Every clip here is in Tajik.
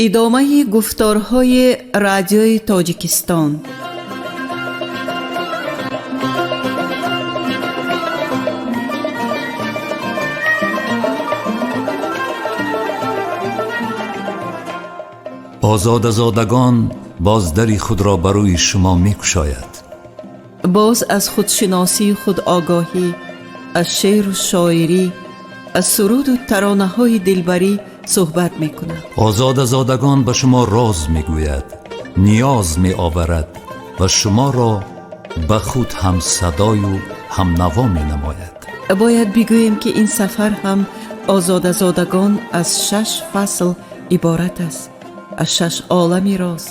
Идомаи гуфторҳои Радиои Тоҷикистон. Озодазодагон боз дари худро ба рӯи шумо мекушояд. Боз аз худшиносию худогоҳӣ, аз шеъру шоирӣ, аз суруду таронаҳои дилбарӣ суҳбат мекунад. Озодазодагон ба шумо роз мегӯяд, ниёз меоварад ва шуморо ба худ ҳамсадою ҳамнаво менамояд. Бояд бигӯем, ки ин сафар ҳам Озодазодагон аз шаш фасл иборат аст, аз шаш олами роз,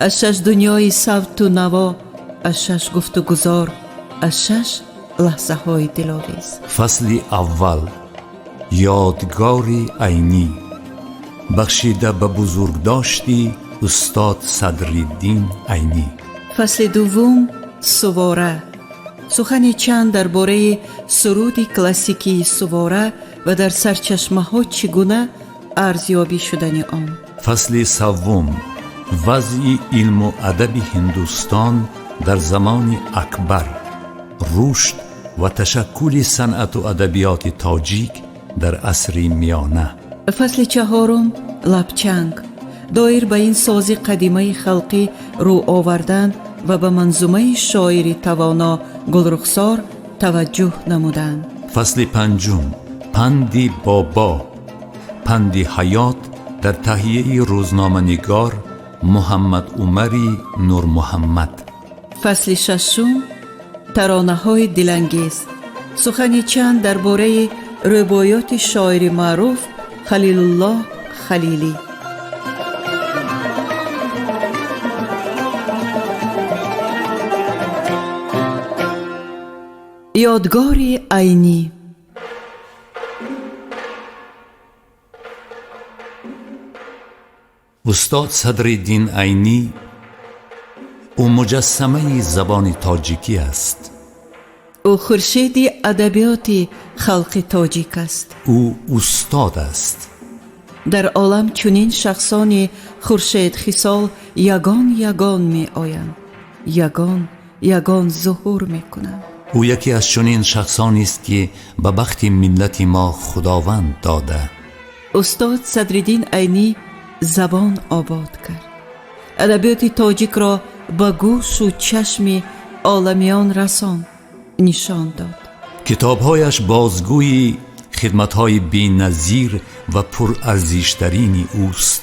аз шаш дунёи савту наво, аз шаш гуфтугузор, аз шаш лаҳзаҳои диловез. Фасли аввал: Ёдгори Айнӣ, бахшида ба бузургдошти устод Садриддин Айнӣ. Фасли дуввум: Сувора. Сухани чанд дар бораи суруди классикии Сувора ва дар сарчашмаҳо чӣ гуна арзёбӣ шудани он. Фасли саввум: Вазъи илму адаби Ҳиндустон дар замони Акбар, рушд ва ташаккули санъату адабиёти тоҷик дар асри миёна. Фасли чаҳорум: Лабчанг. Доир ба ин сози қадимаи халқӣ рӯ овардан ва ба манзумаи шоири тавоно Гулрухсор таваҷҷӯҳ намуданд. Фасли панҷум: Панди бобо, панди ҳаёт дар таҳияи рӯзноманигор Муҳаммад Умари Нурмуҳаммад. Фасли шашум: Таронаҳои дилангез. Сухани чанд дар бораи рӯбоёти шоири маъруф Халилуллоҳ Халилӣ. Ёдгори Айнӣ. Устод Садриддин Айнӣ, ӯ муҷассамаи забони тоҷикӣ аст. Ӯ хуршеди адабиёти халқи тоҷик аст. Ӯ устод аст. Дар олам чунин шахсони хуршедхисол ягон ягон меоянд, ягон ягон зуҳур мекунанд. Ӯ яке аз чунин шахсонест, ки ба бахти миллати мо Худованд дода. Устод Садриддин Айнӣ забон обод кард, адабиёти тоҷикро ба гӯшу чашми оламиён расон, нишон дод. Китобҳояш бозгӯи хидматҳои беназир ва пурарзиштарини ӯст.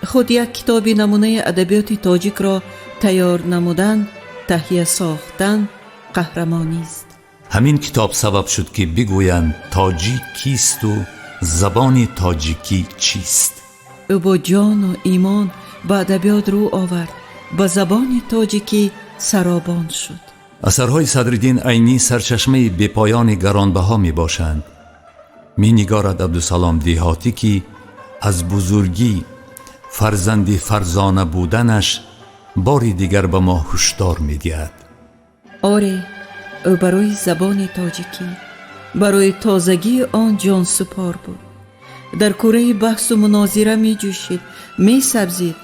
Худ як китоби намунаи адабиёти тоҷикро тайёр намудан, таҳия сохтан қаҳрамонист. Ҳамин китоб сабаб шуд, ки бигӯянд тоҷик кисту забони тоҷикӣ чист. Ӯ бо ҷону имон ба адабиёт рӯ овард, ба забони тоҷикӣ саробон шуд. Асарҳои Садриддин Айнӣ сарчашмаи бепоёни гаронбаҳо мебошанд, менигорад Абдусалом Деҳотӣ, ки аз бузургӣ фарзанди Фарзона буданаш бори дигар ба мо ҳушдор медиҳад. Оре, ӯ барои забони тоҷикӣ, барои тозагии он ҷонсупор буд. Дар кӯраи баҳсу мунозира меҷӯшид, месабзид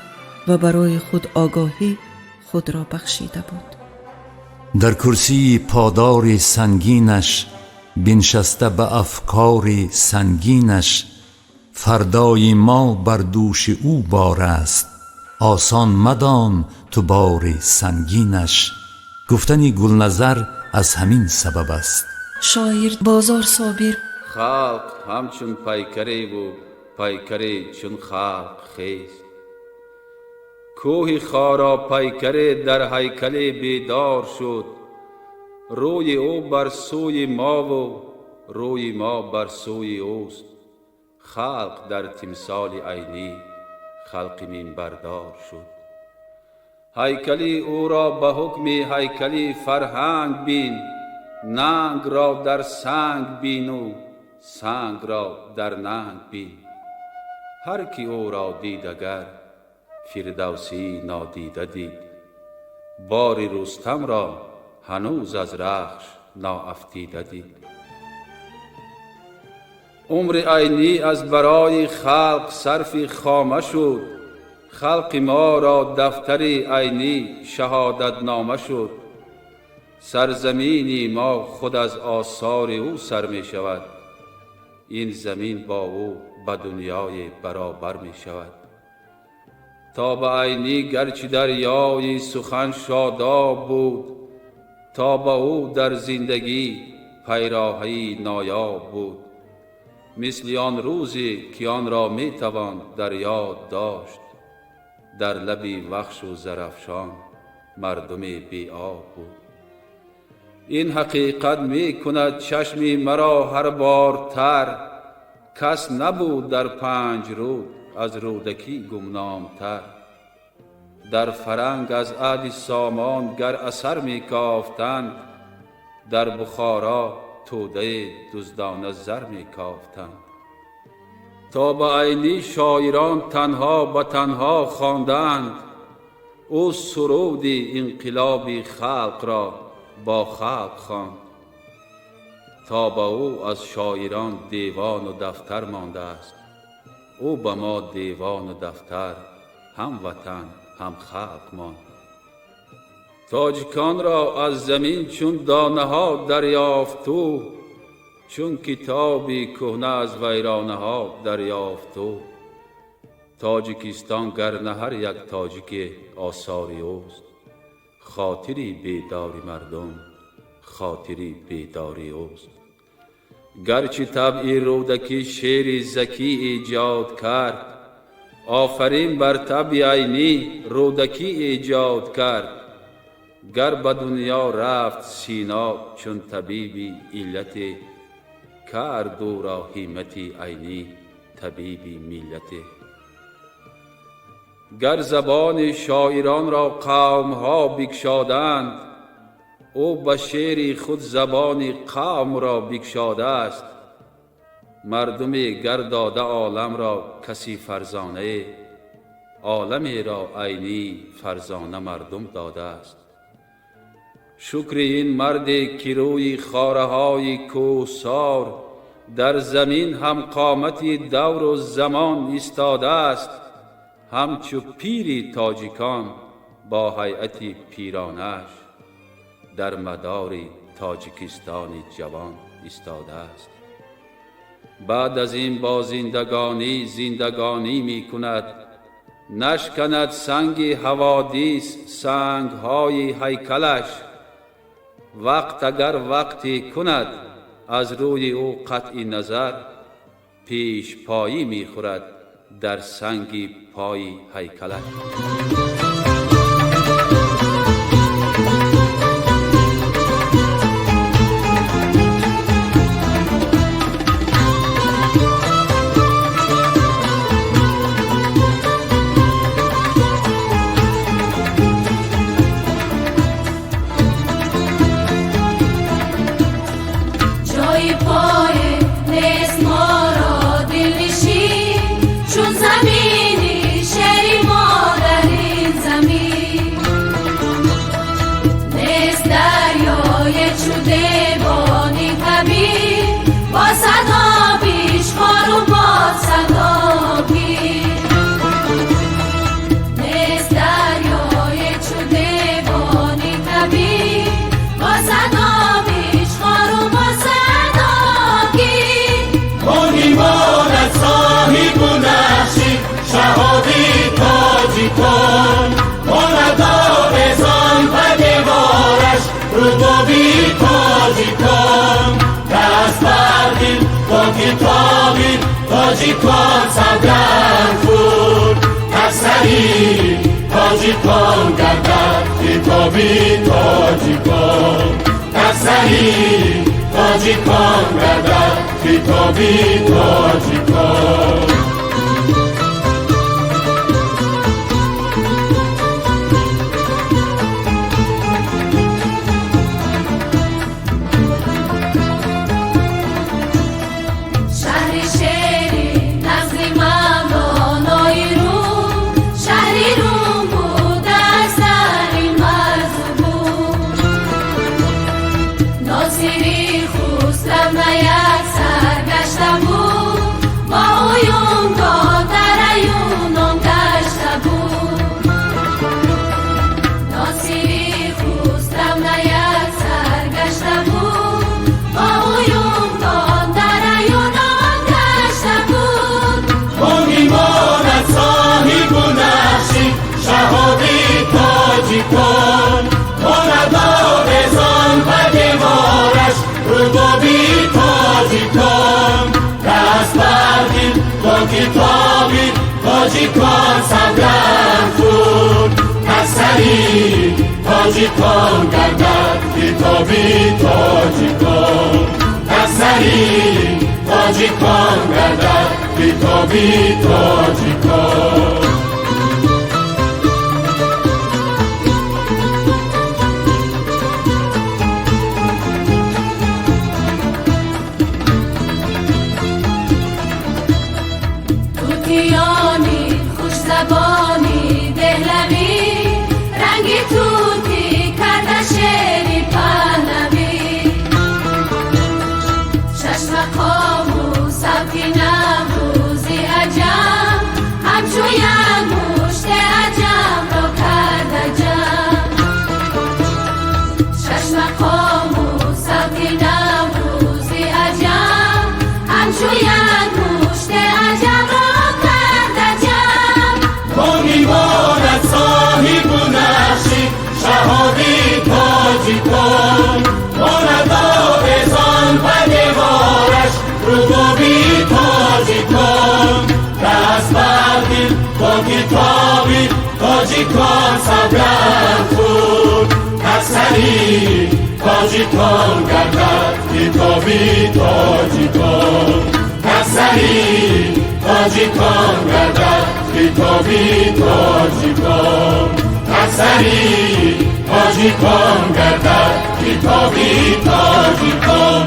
ва барои худогоҳӣ худро бахшида буд. Дар курсии подори сангинаш биншаста, ба афкори сангинаш, фардои мо бар дӯши ӯ бор аст, осон мадон ту бори сангинаш, гуфтани Гулназар аз ҳамин сабаб аст. Шоир Бозор Собир. Халқ ҳамчун пайкареву пайкаре чун халқ хест. Кӯҳи хоро пайкаре дар ҳайкале бедор шуд. Рӯи ӯ бар сӯи мову рӯи мо бар сӯи ӯст. Халқ дар тимсоли Айнӣ халқи минбардор шуд. Ҳайкали ӯро ба ҳукми ҳайкали фарҳанг бин, нангро дар санг бину сангро дар нанг бин. Ҳар ки ӯро дид, агар Фирдавсӣ нодида дид, бори Рустамро ҳанӯз аз Рахш наафтида дид. Умри Айнӣ аз барои халқ сарфи хома шуд. Халқи моро дафтари Айнӣ шаҳодатнома шуд. Сарзамини мо худ аз осори ӯ сар мешавад. Ин замин бо ӯ ба дунёи баробар мешавад. То ба Айнӣ гарчи дарёи сухан шодоб буд, то ба ӯ дар зиндагӣ пайроҳаи ноёб буд. Мисли он рӯзе ки онро метавон дар ёд дошт, дар лаби Вахшу Зарафшон мардуми беоб буд. Ин ҳақиқат мекунад чашми маро ҳар бор тар. Кас набуд дар панҷ руд аз Рӯдакӣ гумномтар. Дар фаранг аз аҳди Сомон гар асар мекофтанд, дар Бухоро тӯдаи дуздона зар мекофтанд. То ба Айнӣ шоирон танҳо ба танҳо хонданд, ӯ суруди инқилоби халқро бо халқ хонд. То ба ӯ аз шоирон девону дафтар мондааст, ӯ ба мо девону дафтар, ҳам ватан, ҳам халқ монд. Тоҷиконро аз замин чун донаҳо дарёфт ӯ, чун китоби кӯҳна аз вайронаҳо дарёфт ӯ. Тоҷикистон гар на ҳар як тоҷике осори ӯст, хотири бедори мардум хотири бедори ӯст. Гарчи табъи Рӯдакӣ шеъри закӣ эҷод кард, офарин бар табъи Айнӣ Рӯдакӣ эҷод кард. Гар ба дунё рафт Сино чун табиби иллате, кард ӯро ҳиммати Айнӣ табиби миллате. Гар забони шоиронро қавмҳо бикшоданд, ӯ ба шеъри худ забони қавмро бикшодааст. Мардуме гар дода оламро каси фарзонае, оламеро Айнӣ фарзона мардум додааст. Шукри ин марде ки рӯи хораҳои кӯҳсор дар замин ҳамқомати давру замон истодааст, ҳамчу пири тоҷикон бо ҳайати пиронааш дар мадори Тоҷикистони ҷавон истодааст. Баъд аз ин бо зиндагонӣ зиндагонӣ мекунад, нашканад санги ҳаводис сангҳои ҳайкалаш. Вақт агар вақте кунад аз рӯи ӯ қатъи назар, пешпоӣ мехӯрад дар санги пои ҳайкалаш. Ҷои пой нест моро дилнишин, чун замини шери мо дар ин замин. Нест дарёе чу девони кабир, бо садо бишмору бо садо гир. Нест дарёе чу девони кабир, бо садо бишмору бо садо гир. Монад соҳибу нақши шаҳоби тоҷикон, монад овезон ба девораш рубоби тоҷикон. Даст бар дил бо китоби тоҷикон савганд хӯрд, аксари тоҷикон гардад китоби тоҷикон, аксари тоҷикон гардад китоби тоҷикон. Шаҳри шери назди Мавлонои Рум, шаҳри Рум будааст дар ин марзу бум. Носири Хусрав на як саргашта буд, бо уюн Китоби тоҷикон савганд хӯрд, аксари тоҷикон гардад китоби тоҷикон, аксари тоҷикон гардад китоби тоҷикон. Тутиёни хушзабони деҳлавӣ, ранги тутӣ карда шери паҳлавӣ. Шашмақому савти наврӯзи аҷам, ҳамчу як муште аҷамро карда ҷам. Шашмақому савти наврӯзи аҷам, ҳамчу як муште аҷамро карда ҷам. Мемонад соҳибу нақши шаҳоби тоҷикон, монад овезон ба девораш рубоби тоҷикон. Даст бар дил бо китоби тоҷикон савганд хӯрд, аксари тоҷикон гардад китоби тоҷикон, аксари тоҷикон гардад китоби тоҷикон, аксари тоҷикон гардад китоби тоҷикон.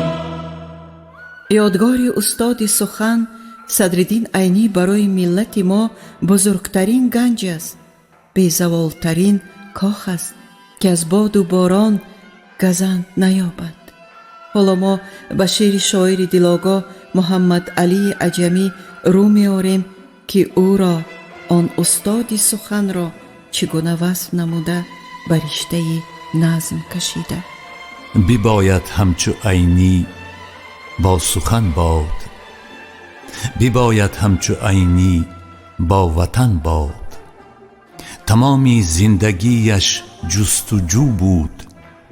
Ёдгори устоди сухан Садриддин Айнӣ барои миллати мо бузургтарин ганҷ аст, безаволтарин кох аст, ки аз боду борон газанд наёбад. Ҳоло мо ба шеъри шоири дилогоҳ Муҳаммадалии Аҷамӣ рӯ меорем, ки ӯро, он устоди суханро, чӣ гуна васф намуда ба риштаи назм кашида. Бибояд ҳамчу Айнӣ бо сухан бод, бибояд ҳамчу Айнӣ бо ватан бод. Тамоми зиндагиаш ҷустуҷӯ буд,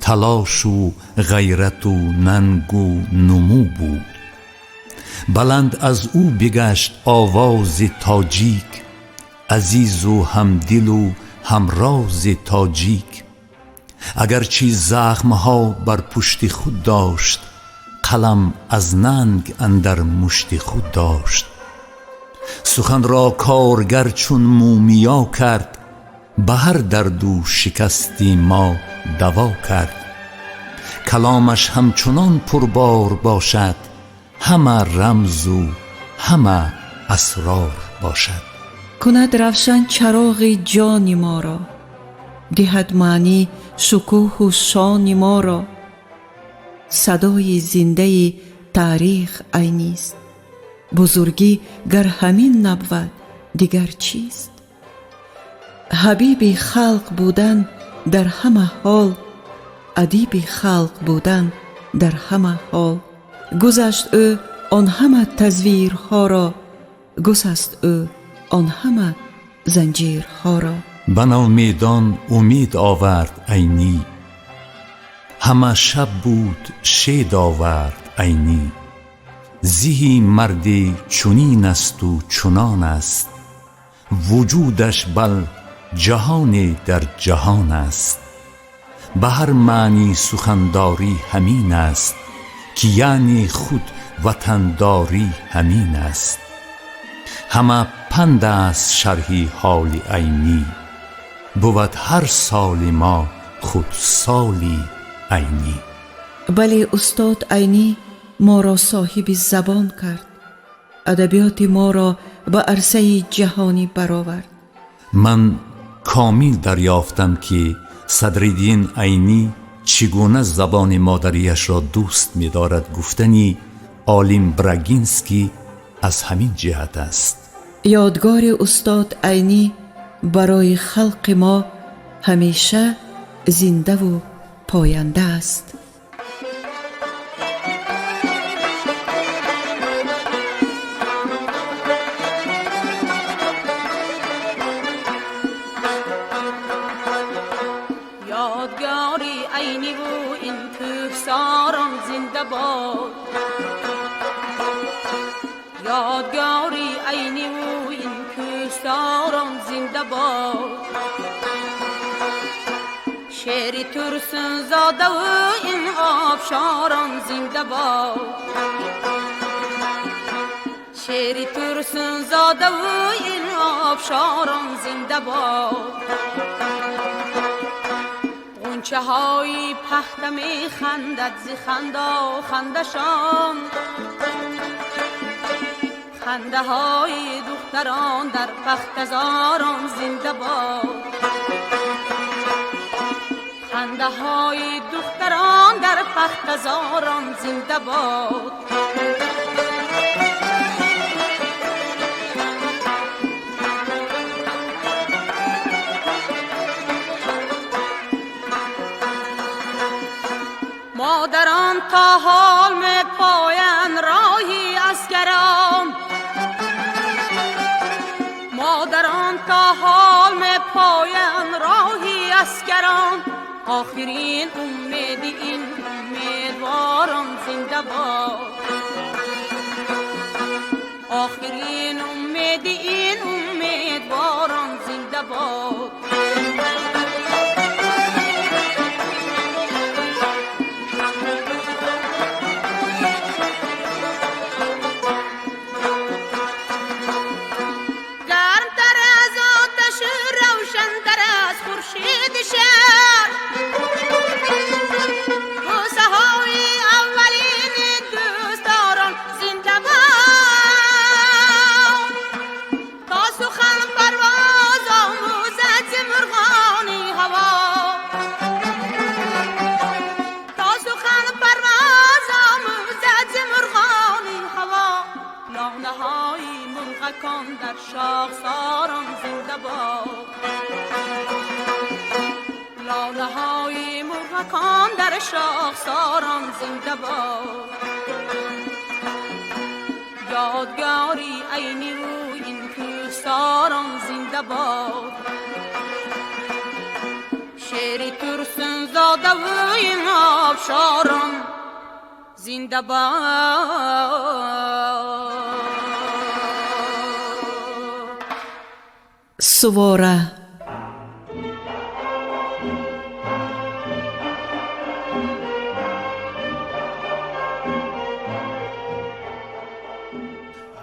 талошу ғайрату нангу нумӯ буд. Баланд аз ӯ бигашт овози тоҷик, азизу ҳамдилу ҳамрози тоҷик. Агарчи захмҳо бар пушти худ дошт, қалам аз нанг андар мушти худ дошт. Суханро коргар чун мӯмиё кард, ба ҳар дарду шикасти мо даво кард. Каломаш ҳамчунон пурбор бошад, ҳама рамзу ҳама асрор бошад. Кунад равшан чароғи ҷони моро, диҳад маънӣ шукӯҳу шони моро. Садои зиндаи таърих Айнист, бузургӣ гар ҳамин набвад, дигар чист? Ҳабиби халқ будан дар ҳама ҳол, адиби халқ будан дар ҳама ҳол. Гузашт ӯ он ҳама тазвирҳоро, гусаст ӯ он ҳама занҷирҳоро. Ба навмедон умед овард Айнӣ, ҳама шаб буд шед овард Айнӣ. Зиҳи марде чунин асту чунон аст, вуҷудаш бал ҷаҳоне дар ҷаҳон аст. Ба ҳар маънӣ сухандорӣ ҳамин аст, ки яъне худ ватандорӣ ҳамин аст. Ҳама панд аст шарҳи ҳоли Айнӣ, бувад ҳар соли мо худ соли Айнӣ. Бале, устод Айнӣ моро соҳиби забон кард, адабиёти моро ба арсаи ҷаҳонӣ баровард. Ман комил дарёфтам, ки Садриддин Айнӣ чӣ гуна забони модариашро дӯст медорад. Гуфтани олим Брагинский аз ҳамин ҷиҳат аст. Ёдгори устод Айнӣ барои халқи мо ҳамеша зиндаву поянда аст. Ёдгори Айниву ин кӯҳсорон зинда бод. Ёдгори Айниву ин кӯҳсорон зинда бод. Шери Турсунзодаву ин обшорон зинда бод. Шери Турсунзодаву ин обшорон зинда бод. Ғунчаҳои пахта механдад зи ханда хандашон. Хандаҳои духтарон дар пахтазорон зинда бод. Хандаҳои духтарон дар пахтазорон зинда бод. Модарон то ҳол мепоянд роҳи аскарон. Модарон то ҳол мепоянд роҳи аскарон. Охирин умеди ин умедворон зинда бод. Охирин умеди ин умедворон зинда бод. Гармтар аз оташ, равшантар аз хуршеди шаб. Бӯсаҳои аввалини дӯстдорон зинда бод. То сухан парвоз омӯзад зи мурғони ҳаво. То сухан парвоз омӯзад зи мурғони ҳаво. Лонаҳои мурғакон дар шохсорон зинда бод. Лонаҳои мурғакон дар шохсорон зинда бод. Ёдгори Айниву ин кӯҳсорон зинда бод. Шери Турсунзодаву ин обшорон зинда бод. Сувора.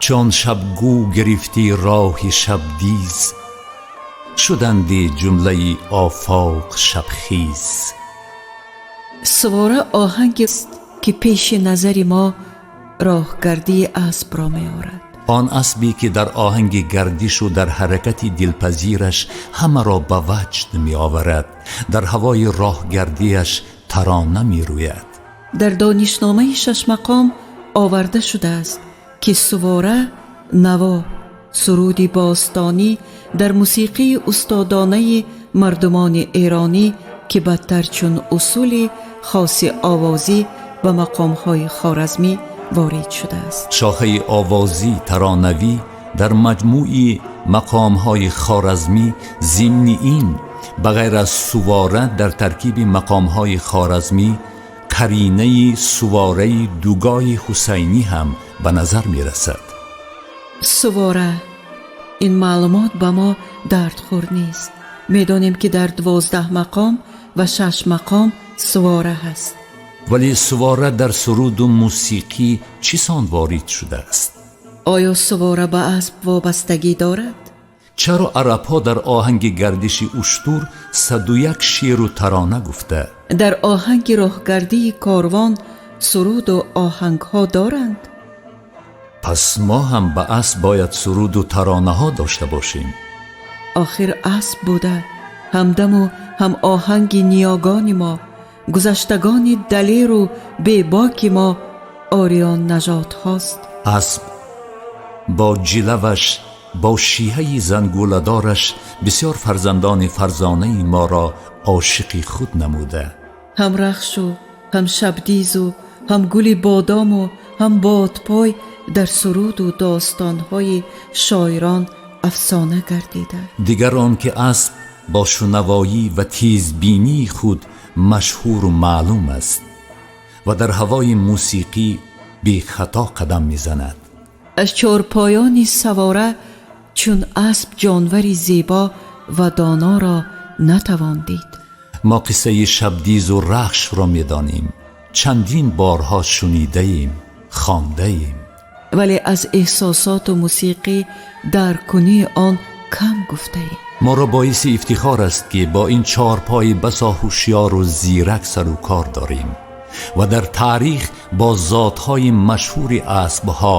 Чон шабгӯ гирифтӣ роҳи шабдиз, шуданди ҷумлаи офоқ шабхез. Сувора оҳангест, ки пеши назари мо роҳгардии аспро меорад. Он асбе ки дар оҳанги гардишу дар ҳаракати дилпазираш ҳамаро ба ваҷд меоварад, дар ҳавои роҳгардиаш тарона мерӯяд. Дар донишномаи шашмақом оварда шудааст, ки сувора наво, суруди бостонӣ дар мусиқии устодонаи мардумони эронӣ, ки бадтар чун усули хоси овозӣ ба мақомҳои хоразмӣ ворид шудааст. Шохаи овозӣ таронавӣ дар маҷмӯи мақомҳои хоразмӣ зимни ин ба ғайр аз сувора дар таркиби мақомҳои хоразмӣ қаринаи сувораи дугоҳи ҳусайнӣ ҳам ба назар мерасад. Сувора. Ин маълумот ба мо дардхӯр нест. Медонем, ки дар 12 мақом ва шаш мақом сувора ҳаст. Вале сувора дар суруду мусиқӣ чӣ сон ворид шудааст? Оё сувора ба асб вобастагӣ дорад? Чаро арабҳо дар оҳанги гардиши уштур 101 шеъру тарона гуфта? Дар оҳанги роҳгардии корвон суруду оҳангҳо доранд? Пас мо ҳам ба асб бояд суруду таронаҳо дошта бошем. Охир асб буда ҳамдаму ҳам оҳанги ниёгони мо, гузаштагони далеру бебоки мо ориён нажодҳост. Асб бо ҷилаваш, бо шиҳаи зангӯладораш бисёр фарзандони фарзонаи моро ошиқи худ намуда. Ҳам рахшу, ҳам шабдизу, ҳам гули бодому, ҳам бодпой дар суруду достонҳои шоирон афсона гардида. Дигар он ки асб бо шунавоӣ ва тезбинии худ машҳуру маълум аст ва дар ҳавои мусиқӣ бехато қадам мезанад. Аз чорпоёни савора чун асп ҷонвари зебо ва доноро натавон дид. Мо қиссаи Шабдизу Рахшро медонем, чандин борҳо шунидаем, хондаем, вале аз эҳсосоту мусиқӣ даркунии он кам гуфтаем. Моро боиси ифтихор аст, ки бо ин чорпои басо ҳушёру зирак сару кор дорем ва дар таърих бо зотҳои машҳури аспҳо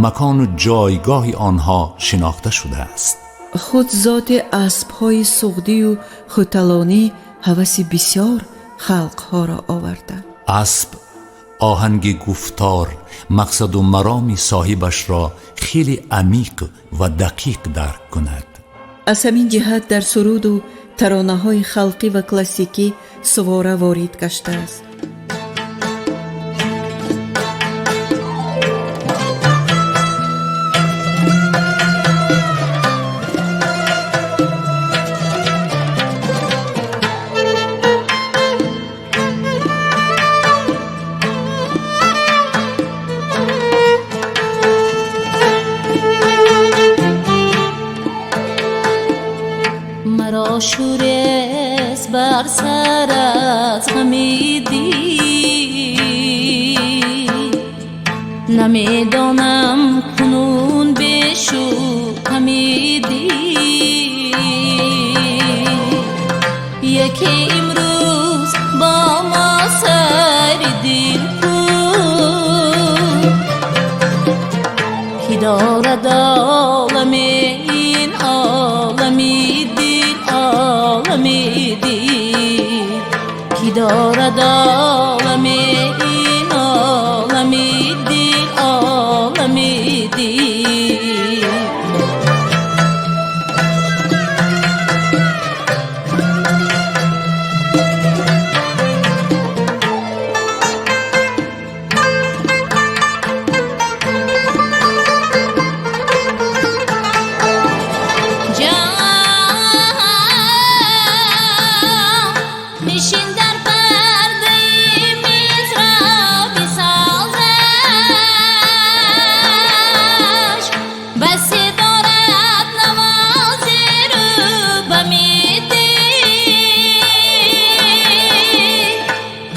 макону ҷойгоҳи онҳо шинохта шудааст. Худ зоти аспҳои суғдию хуталонӣ ҳаваси бисёр халқҳоро оварда. Асп оҳанги гуфтор, мақсаду мароми соҳибашро хеле амиқ ва дақиқ дарк кунад. Аз ҳамин ҷиҳат дар суруду таронаҳои халқӣ ва классикӣ сувора ворид гаштааст. Маро шӯрес бар сар аз ғами дил, намедонам кунун бешу ками дил. Яке имрӯз бо мо сари дил кун, ки дорад оламе ин олами дил, олами дил, ки дорад оламе ин олами дил, олами дил. Ҷон нишин дар пардаи мизроби созаш, басе дорад намози рӯ ба мидил.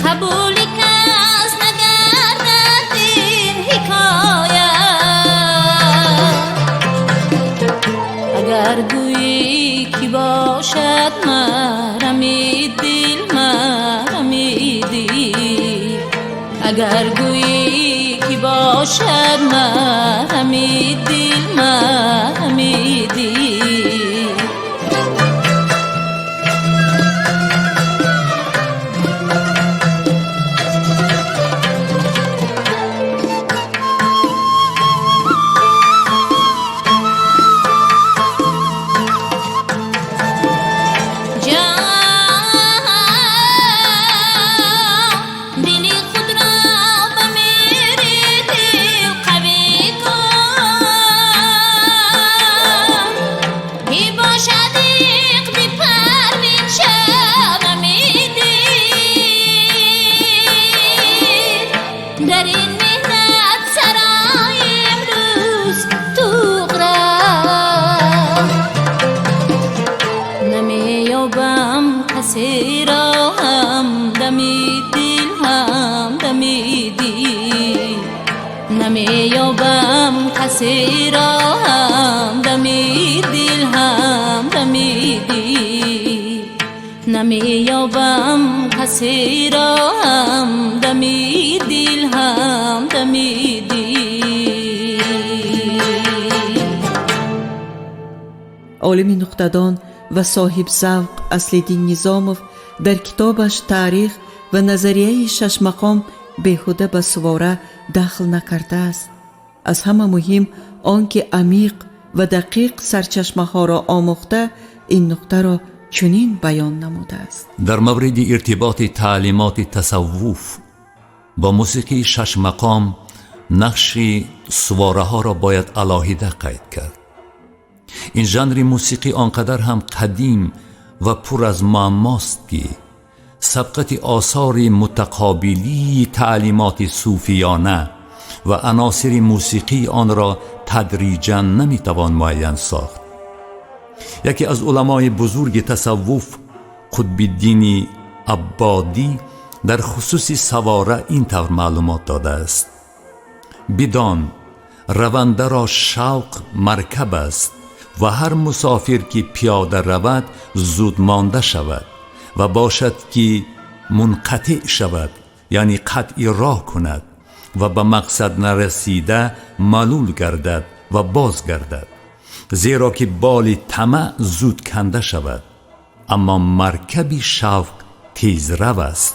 Қабули кас нагардад ин ҳикоят, агар гӯӣ ки бошад маҳрами дил, маҳрами дил, агар гӯӣ ки бошад маҳрами дил, маҳрами дил. Ҷон дили худро ба мери дил қавӣ кун, ки бошад иқди парвин шабами дил. Дар ин меҳнат сарои имрӯз туғра, намеёбам касеро ҳамдами дил, ҳамдами дил, намеёбам касеро ҳамдами дил, ҳамдами дил, намеёбам касеро ҳамдами дил, ҳамдами дил. Олими нуқтадон ва соҳибзавқ Аслиддин Низомов дар китобаш «Таърих ва назарияи шашмақом» беҳуда ба сувора дахл накардааст. Аз ҳама муҳим он ки амиқ ва дақиқ сарчашмаҳоро омӯхта, ин нуқтаро чунин баён намудааст. Дар мавриди иртиботи таълимоти тасаввуф бо мусиқии шашмақом нақши сувораҳоро бояд алоҳида қайд кард. Ин жанри мусиқӣ он қадар ҳам қадим ва пур аз муаммост, ки сабқати осори мутақобилии таълимоти сӯфиёна ва аносири мусиқии онро тадриҷан наметавон муайян сохт. Яке аз уламои бузурги тасаввуф, Қутбиддини Аббодӣ, дар хусуси савора ин тавр маълумот додааст: бидон, равандаро шавқ маркаб аст ва ҳар мусофир ки пиёда равад, зуд монда шавад ва бошад ки мунқатеъ шавад, яъне қатъи роҳ кунад ва ба мақсад нарасида малул гардад ва боз гардад, зеро ки боли тамаъ зуд канда шавад, аммо маркаби шавқ тезрав аст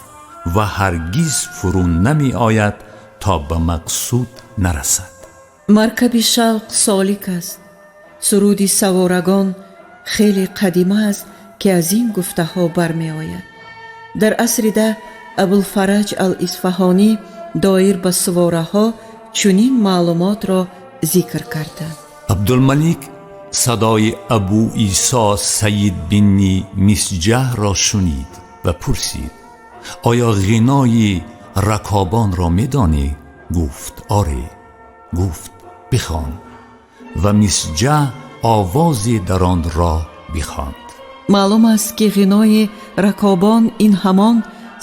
ва ҳаргиз фурӯ намеояд то ба мақсуд нарасад. Маркаби шавқ солик аст. Суруди саворагон хеле қадима аст, ки аз ин гуфтаҳо бармеояд. Дар асри 10 Абулфараҷ ал-Исфаҳонӣ доир ба сувораҳо чунин маълумотро зикр карданд. Абдулмалик садои Абу Исо Саид бинни Мисҷаҳро шунид ва пурсид: оё ғинои ракобонро медонӣ? Гуфт: оре. Гуфт: бихон. Ва Мисҷаҳ овозе дар он роҳ бихонд. Маълум аст, ки ғинои ракобон ин ҳамон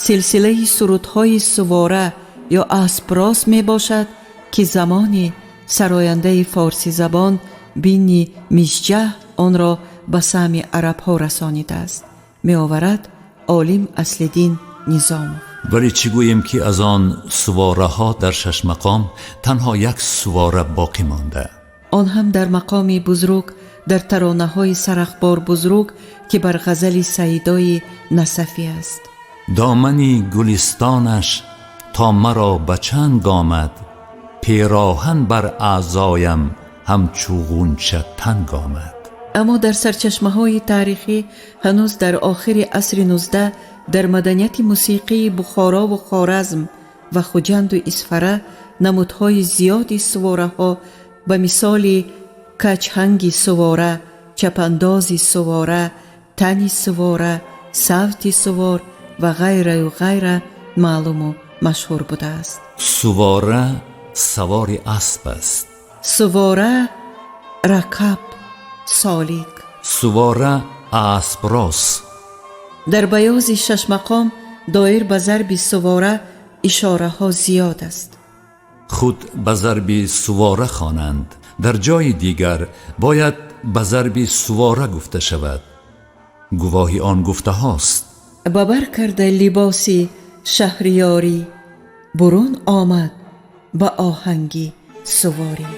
силсилаи сурудҳои сувора ё аспрос мебошад, ки замоне сарояндаи форсизабон Бинни Мисҷаҳ онро ба саҳми арабҳо расонидааст, меоварад олим Аслиддин Низомов. Вале чӣ гӯем, ки аз он сувораҳо дар шашмақом танҳо як сувора боқӣ монда, он ҳам дар мақоми бузург, дар таронаҳои сарахбор бузург, ки бар ғазали Саидои Насафӣ аст. Домани гулистонаш то маро ба чанг омад, пероҳан бар аъзоям ҳамчу ғунча танг омад. Аммо дар сарчашмаҳои таърихӣ ҳанӯз дар охири асри 19 дар маданияти мусиқии Бухорову Хоразм ва Хуҷанду Исфара намудҳои зиёди сувораҳо ба мисоли качҳанги сувора, чапандози сувора, тани сувора, савти сувор ва ғайраю ғайра маълуму машҳур будааст. Сувора савори асп аст. Сувора ракаб, солик. Сувора аспрос. Дар баёзи шашмақом доир ба зарби сувора ишораҳо зиёд аст. Худ ба зарби сувора хонанд, дар ҷои дигар бояд ба зарби сувора гуфта шавад. Гувоҳи он гуфтаҳост: ба бар карда либоси шаҳриёрӣ, бурун омад ба оҳанги суворӣ.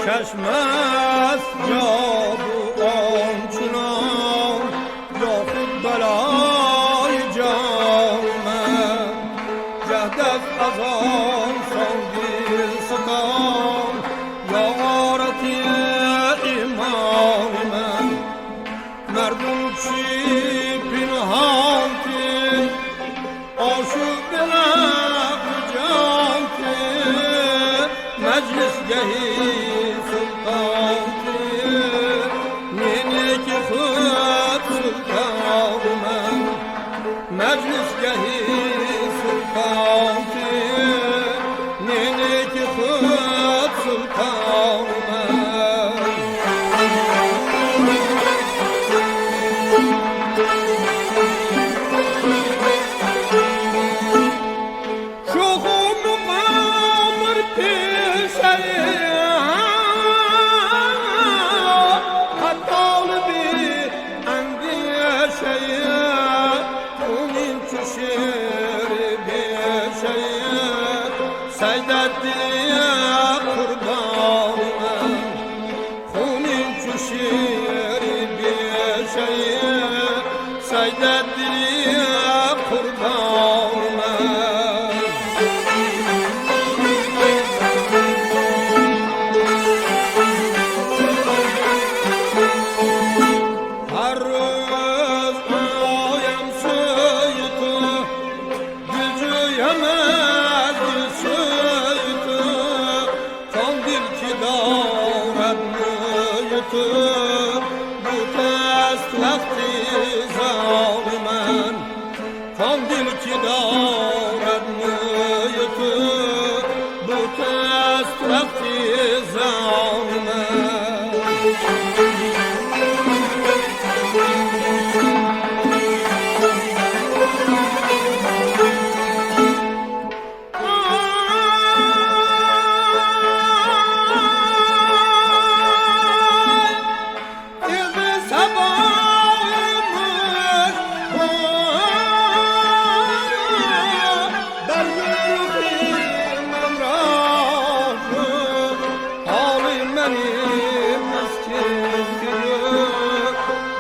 Чашм аст ҷобу ончунон ё худ балои ҷони ман, ҷаҳд аст аз он сон дилстон ё ғорати имони ман. Мардум чӣ пинҳон ки ошӯби ақли ҷон ки маҷлисгаҳи султон ки нене ки худ султони ман, маҷлисгаҳи султон ки нене ки худ султони ман. شوخ و مقامر پیشه طالبی اندیشه خونین چو شیر بیشه سیدت قربان من، خونین چو شیر بیشه سیدت قربان من. هر روز آیم سوی تو، دل جویم از دل سوی تو، کان دل که دارد موی تو بوده است وقتی زار من، کان توست رفتی زان من.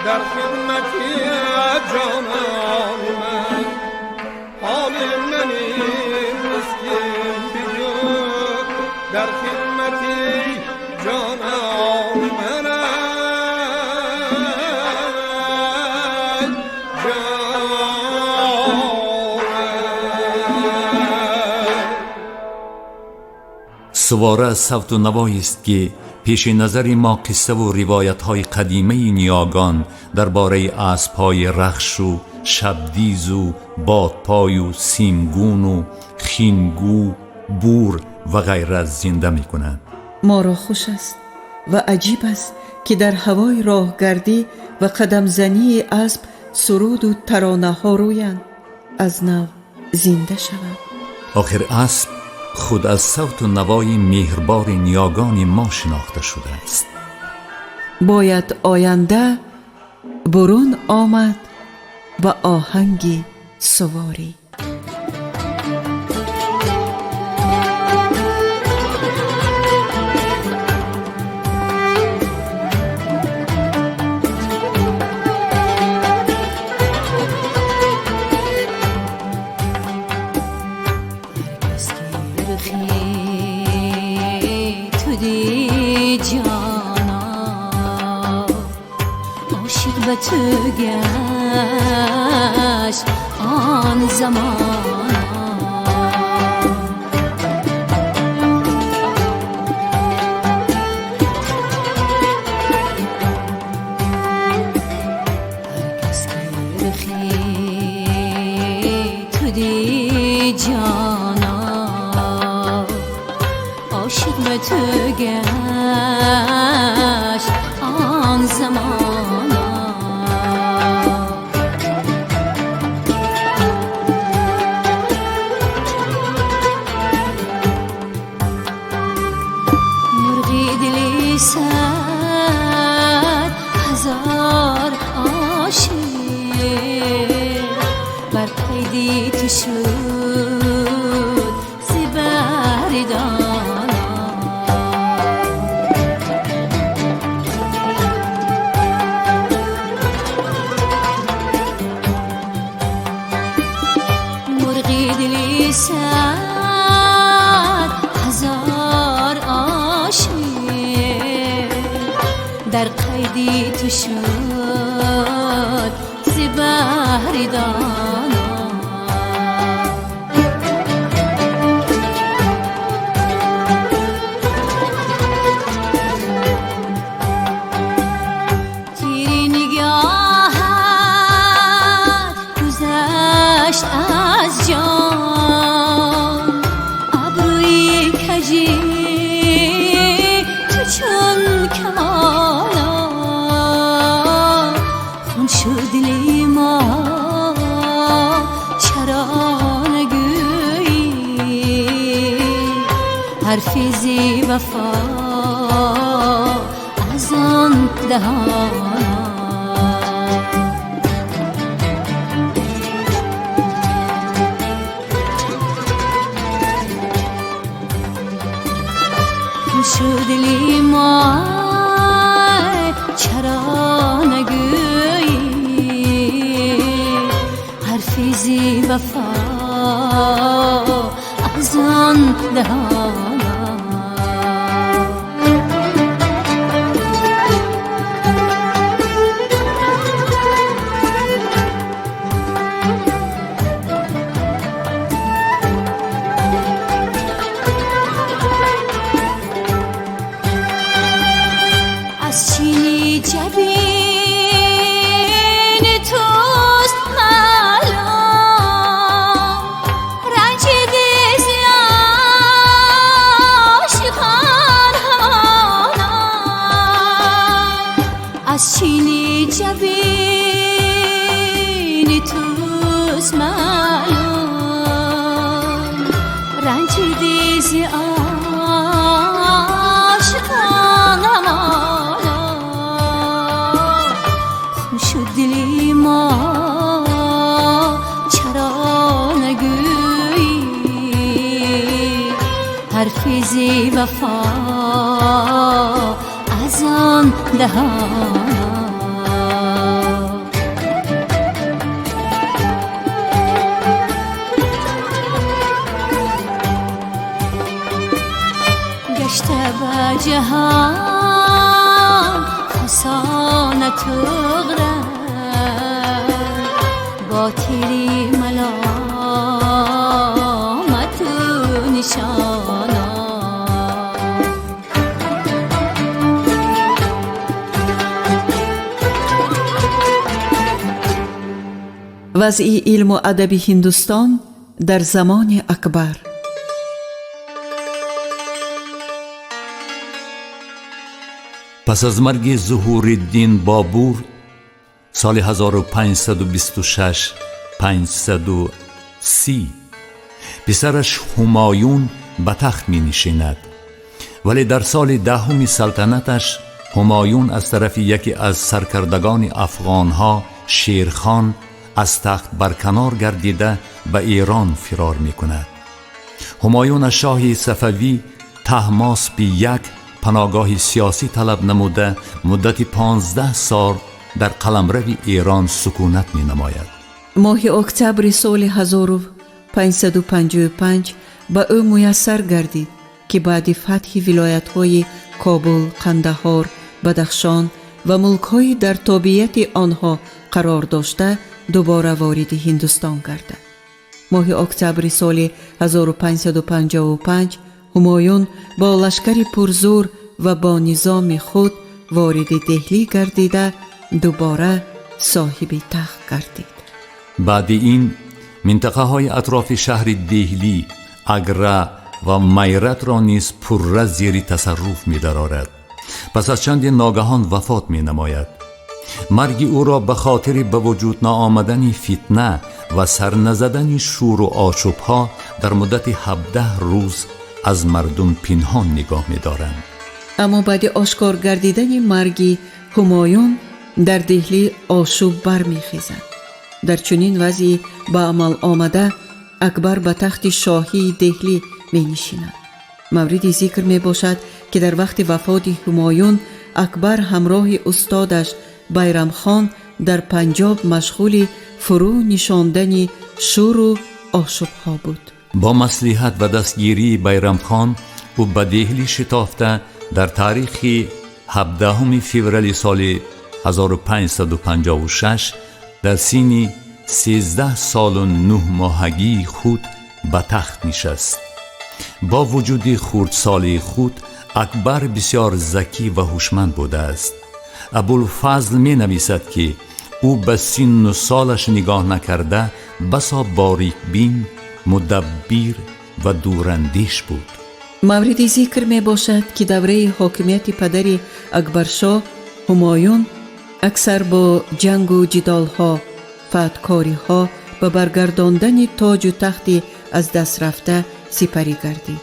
در خدمت جانان من، حال من مسکین بگو در خدمت جانان من. سواره از صوت و نوایی است که پیش نظر ما قصه و روایت های قدیمه نیاگان درباره اسب‌های رخش و شبدیز و بادپای و سیمگون و خینگو، بور و غیره زنده می کند. ما را خوش است و عجیب است که در هوای راهگردی و قدمزنی اسب سرود و ترانه ها رویند از نو زنده شوند. آخر اسب خود از صوت و نوای مهربار نیاگان ما شناخته شده است. باید آینده برون آمد و آهنگ سواری. به تو گشت آن زمان، هر کس که رخی تو دی جانا، عاشق به تو گشت آن زمان. صد هزار عاشق بر قیدی تو شد ز بهر دانا. مرغی دلی صد هزار عاشق در قیدی تو شد ز بهر دانا. تیر نگاهت گذشت از جان، ابروی کجی تو چون کمانا، خون شد دل ما چرا نگویی حرفی زی وفا از آن دهانا. خون شد دل ما چرا نگویی حرفی زی وفا از آن دهانا. از چینی جبین توست معلوم، رنج دل وفا از آن دهانا. گشته به جهان فسانه طغرل، با تیری ملامت و نشانا. Вазъи илму адаби Ҳиндустон дар замони Акбар. Пас аз марги Зуҳуриддин Бобур соли 1526 530 писараш Ҳумоюн ба тахт менишинад, вале дар соли даҳуми салтанаташ Ҳумоюн аз тарафи яке аз саркардагони афғонҳо Шерхон аз тахт барканор гардида ба Эрон фирор мекунад. Ҳумоюн аз шоҳи Сафавӣ Таҳмосби як паноҳгоҳи сиёсӣ талаб намуда муддати 15 сол дар қаламрави Эрон сукунат менамояд. Моҳи октябри соли 1555 ба ӯ муяссар гардид, ки баъди фатҳи вилоятҳои Кобул, Қандаҳор, Бадахшон ва мулкҳои дар тобеияти онҳо қарор дошта дубора вориди Ҳиндустон гардад. Моҳи октябри соли 1555 Ҳумоюн бо лашкари пурзур ва бо низоми худ вориди Деҳлӣ гардида дубора соҳиби тахт гардид. Баъди ин минтақаҳои атрофи шаҳри Деҳлӣ, Агра ва Майратро низ пурра зери тасарруф медарорад. Пас аз чанде ногаҳон вафот менамояд. Марги ӯро ба хотири ба вуҷуд наомадани фитна ва сарназадани шӯру ошӯбҳо дар муддати 17 рӯз аз мардум пинҳон нигоҳ медоранд. Аммо баъди ошкор гардидани марги Ҳумоюн дар Деҳлӣ ошӯб бармехезад. Дар чунин вазъи ба амал омада Акбар ба тахти шоҳии Деҳлӣ менишинад. Мавриди зикр мебошад, ки дар вақти вафоти Ҳумоюн Акбар ҳамроҳи устодаш Байрамхон дар Панҷоб машғули фурӯ нишондани шӯру ошӯбҳо буд. Бо маслиҳат ва дастгирии Байрамхон ӯ ба Деҳлӣ шитофта дар таърихи 17 феврали соли 1556 дар синни 13 солу 9 моҳагии худ ба тахт нишаст. Бо вуҷуди хурдсолии худ Акбар бисёр закӣ ва ҳушманд будааст. Абулфазл менависад, ки ӯ ба синну солаш нигоҳ накарда басо борикбин, мудаббир ва дурандеш буд. Мавриди зикр мебошад, ки давраи ҳокимияти падари Акбаршоҳ Ҳумоюн аксар бо ҷангу ҷидолҳо, фатҳкориҳо ва баргардондани тоҷу тахти аз даст рафта сипарӣ гардид.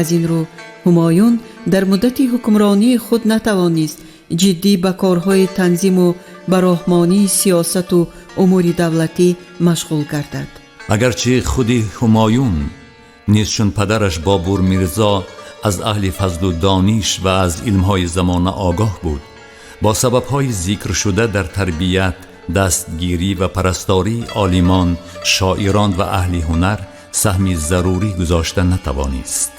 Аз ин рӯ Ҳумоюн дар муддати ҳукмронии худ натавонист ҷиддӣ ба корҳои танзиму бароҳмонии сиёсату умури давлатӣ машғул гардад. Агарчи худи Ҳумоюн низ чун падараш Бобур Мирзо аз аҳли фазлу дониш ва аз илмҳои замона огоҳ буд, бо сабабҳои зикршуда дар тарбият, дастгирӣ ва парастории олимон, шоирон ва аҳли ҳунар саҳми зарурӣ гузошта натавонист.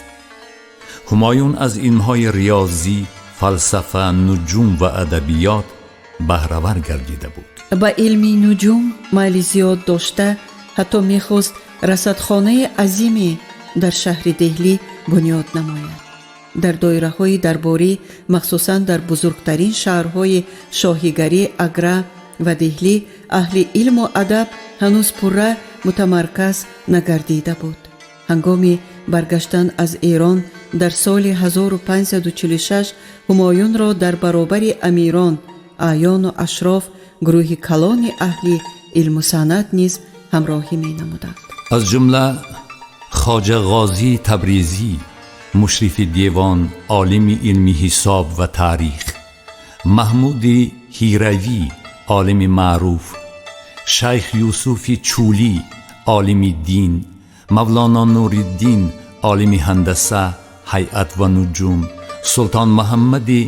Ҳумоюн аз илмҳои риёзӣ, фалсафа, нуҷум ва адабиёт баҳравар гардида буд. Ба илми нуҷум майли зиёд дошта, ҳатто мехост расадхонаи азиме дар шаҳри Деҳлӣ бунёд намояд. Дар доираҳои дарборӣ, махсусан дар бузургтарин шаҳрҳои шоҳигарӣ Агра ва Деҳлӣ, аҳли илму адаб ҳанӯз пурра мутамарказ нагардида буд. Ҳангоми баргаштан аз Эрон дар соли 1546 Ҳумоюнро дар баробари амирон, аъёну ашроф гурӯҳи калони аҳли илму санъат низ ҳамроҳӣ менамуданд. Аз ҷумла Хоҷа Ғозӣ Табризӣ, мушрифи девон, олими илми ҳисоб ва таърих, Маҳмуди Ҳиравӣ, олими маъруф, шайх Юсуфи Чӯлӣ, олими дин, Мавлоно Нуриддин, олими ҳандаса, ҳайат ва нуҷум, Султон Муҳаммади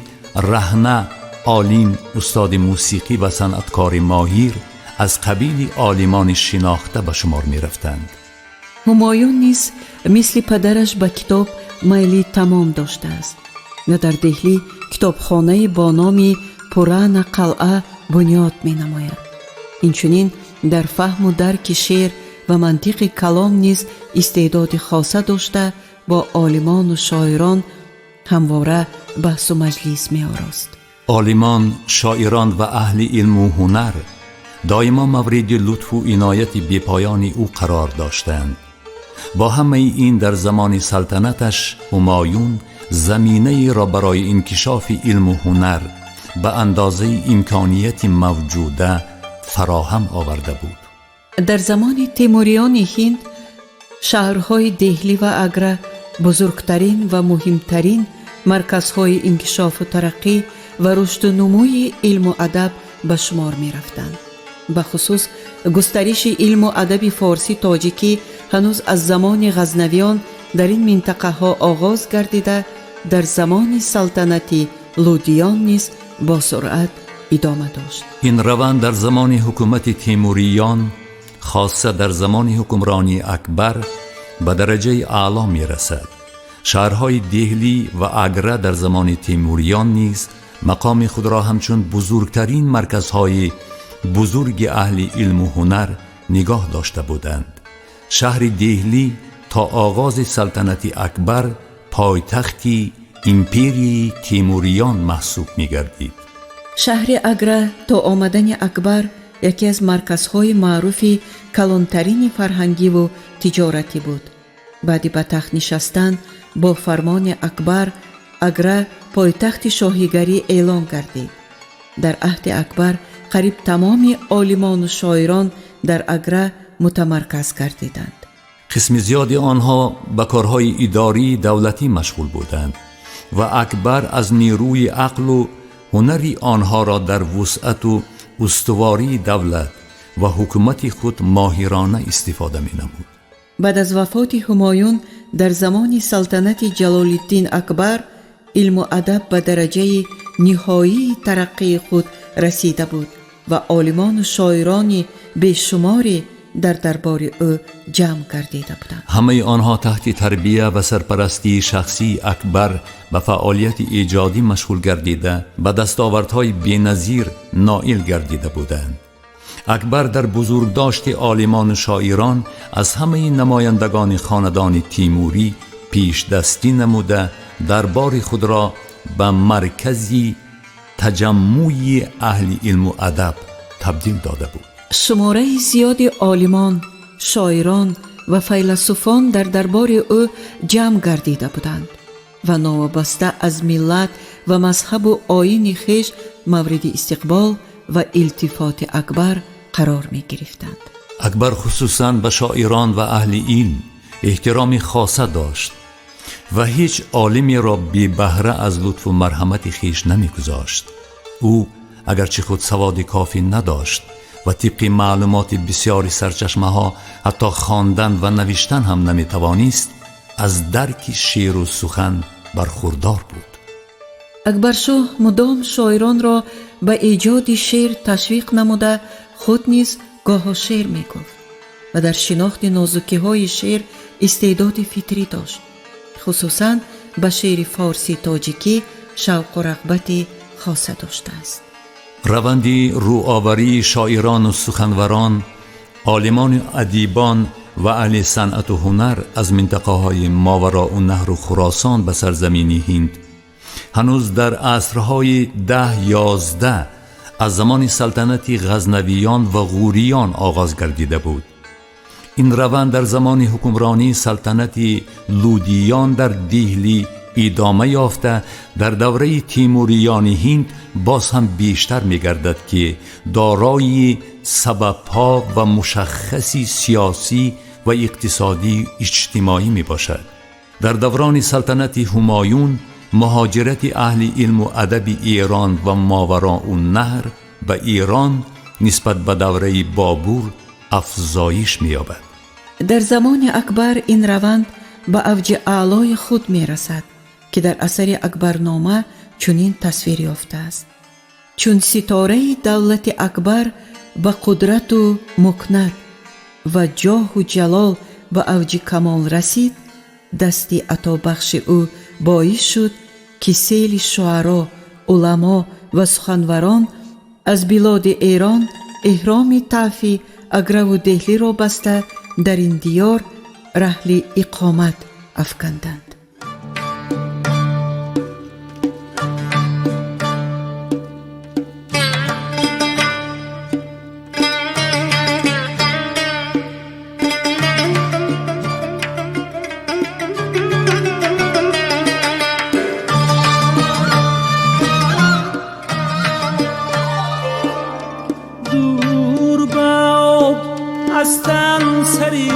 Раҳна, олим, устоди мусиқӣ ва санъаткори моҳир, аз қабили олимони шинохта ба шумор мерафтанд. Ҳумоюн низ мисли падараш ба китоб майли тамом доштааст ва дар Деҳлӣ китобхонае бо номи Пурана Қалъа бунёд менамояд. Инчунин дар фаҳму дарки шеър ва мантиқи калом низ истеъдоди хоса дошта, бо олимону шоирон ҳамвора баҳсу маҷлис меорост. Олимон, шоирон ва аҳли илму ҳунар доимо мавриди лутфу инояти бепоёни ӯ қарор доштанд. Бо ҳамаи ин, дар замони салтанаташ Ҳумоюн заминаеро барои инкишофи илму ҳунар ба андозаи имконияти мавҷуда фароҳам оварда буд. Дар замони Темуриёни Ҳинд шаҳрҳои Деҳлӣ ва Агра бузургтарин ва муҳимтарин марказҳои инкишофу тараққӣ ва рушду нумӯи илму адаб ба шумор мерафтанд. Бахусус густариши илму адаби форсӣ тоҷикӣ ҳанӯз аз замони Ғазнавиён дар ин минтақаҳо оғоз гардида, дар замони салтанати Лудиён низ бо суръат идома дошт. Ин раванд дар замони ҳукумати Темуриён, хосса дар замони ҳукмронии Акбар, ба дараҷаи аъло мерасад. Шаҳрҳои Деҳлӣ ва Агра дар замони Темуриён низ мақоми худро ҳамчун бузургтарин марказҳои бузурги аҳли илму ҳунар нигоҳ дошта буданд. Шаҳри Деҳлӣ то оғози салтанати Акбар пойтахти империяи Темуриён маҳсуб мегардид. Шаҳри Агра то омадани Акбар яке аз марказҳои маъруфи калонтарини фарҳангиву тиҷоратӣ буд. Баъди ба тахт нишастан, бо фармони Акбар Агра пойтахти шоҳигарӣ эълон гардид. Дар аҳди Акбар қариб тамоми олимону шоирон дар Агра мутамарказ гардиданд. Қисми зиёди онҳо ба корҳои идории давлатӣ машғул буданд ва Акбар аз нерӯи ақлу ҳунари онҳоро дар вусъату устувории давлат ва ҳукумати худ моҳирона истифода менамуд. Баъд аз вафоти Ҳумоюн, дар замони салтанати Ҷалолиддин Акбар илму адаб ба дараҷаи ниҳоии тараққии худ расида буд ва олимону шоирони бешуморе дар дарбори ӯ ҷамъ гардида буданд. Ҳамаи онҳо таҳти тарбия ва сарпарастии шахсии Акбар ба фаъолияти эҷодӣ машғул гардида, ба дастовардҳои беназир ноил гардида буданд. Акбар дар бузургдошти олимону шоирон аз ҳамаи намояндагони хонадони Тимурӣ пешдастӣ намуда, дарбори худро ба маркази таҷаммӯи аҳли илму адаб табдил дода буд. Шумораи зиёди олимон, шоирон ва файласуфон дар дарбори ӯ ҷамъ гардида буданд ва новобаста аз миллат ва мазҳабу оини хеш мавриди истиқбол ва илтифоти Акбар қарор мегирифтанд. Акбар хусусан ба шоирон ва аҳли илм эҳтироми хоса дошт ва ҳеҷ олимеро бебаҳра аз лутфу марҳамати хеш намегузошт. Ӯ агарчи худ саводи кофӣ надошт ва тибқи маълумоти бисёри сарчашмаҳо ҳатто хондан ва навиштан ҳам наметавонист, аз дарки шеъру сухан бархурдор буд. Акбаршоҳ мудом шоиронро ба эҷоди шеър ташвиқ намуда, худ низ гоҳо шеър мегуфт ва дар шинохти нозукиҳои шеър истеъдоди фитрӣ дошт. Хусусан ба шеъри форсӣ тоҷикӣ шавқу рағбати хоса доштааст. Раванди рӯоварии шоирону суханварон, олимону адибон ва аҳли санъату ҳунар аз минтақаҳои Мовароуннаҳру Хуросон ба сарзамини Ҳинд ҳанӯз дар асрҳои 10-11 аз замони салтанати Ғазнавиён ва Ғуриён оғоз гардида буд. Ин раванд дар замони ҳукмронии салтанати Лудиён дар Диҳлӣ идома ёфта, дар давраи Тимуриёни Ҳинд боз ҳам бештар мегардад, ки дорои сабабҳо ва мушаххаси сиёсӣ ва иқтисодию иҷтимоӣ мебошад. Дар даврони салтанати Ҳумоюн муҳоҷирати аҳли илму адаби Эрон ва Мовароуннаҳр ба Эрон нисбат ба давраи Бобур афзоиш меёбад. Дар замони Акбар ин раванд Ба авҷи аълои худ мерасад, ки дар асари Акбарнома чунин тасвир ёфтааст: чун ситораи давлати Акбар ба қудрату мукнат ва ҷоҳу ҷалол ба авҷи камол расид, дасти атобахши ӯ боис шуд, ки сели шуаро, уламо ва суханварон аз билоди Эрон эҳроми таъфи Аграву Деҳлиро баста, дар ин диёр раҳли иқомат афканданд. Дур бод аз тан сари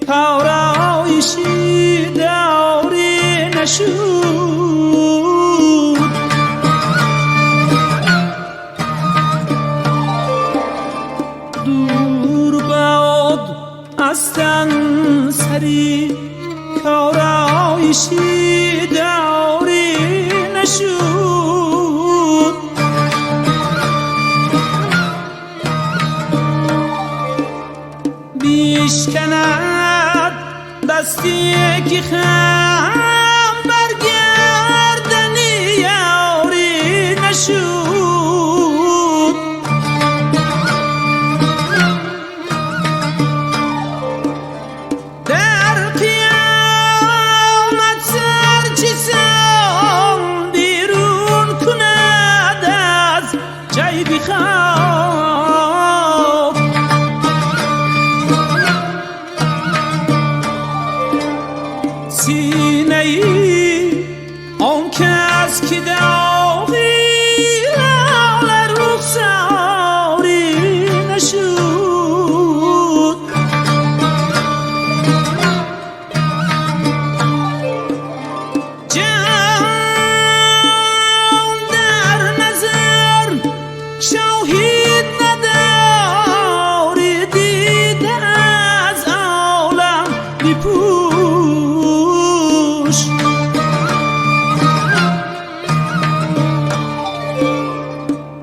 пароиши дорӣ нашуд, дур бод аз тан сари корайши дорӣ нашуд. Бишканад дасти ки хам бар гардани ёрӣ нашуд. Дар қиёмат сарчисон берун кунад аз ҷайби хок, синаи он кас ки доғи лола рухсорӣ нашуд. Ҷон дар назар шоҳид надорӣ, дида аз олам бипӯш.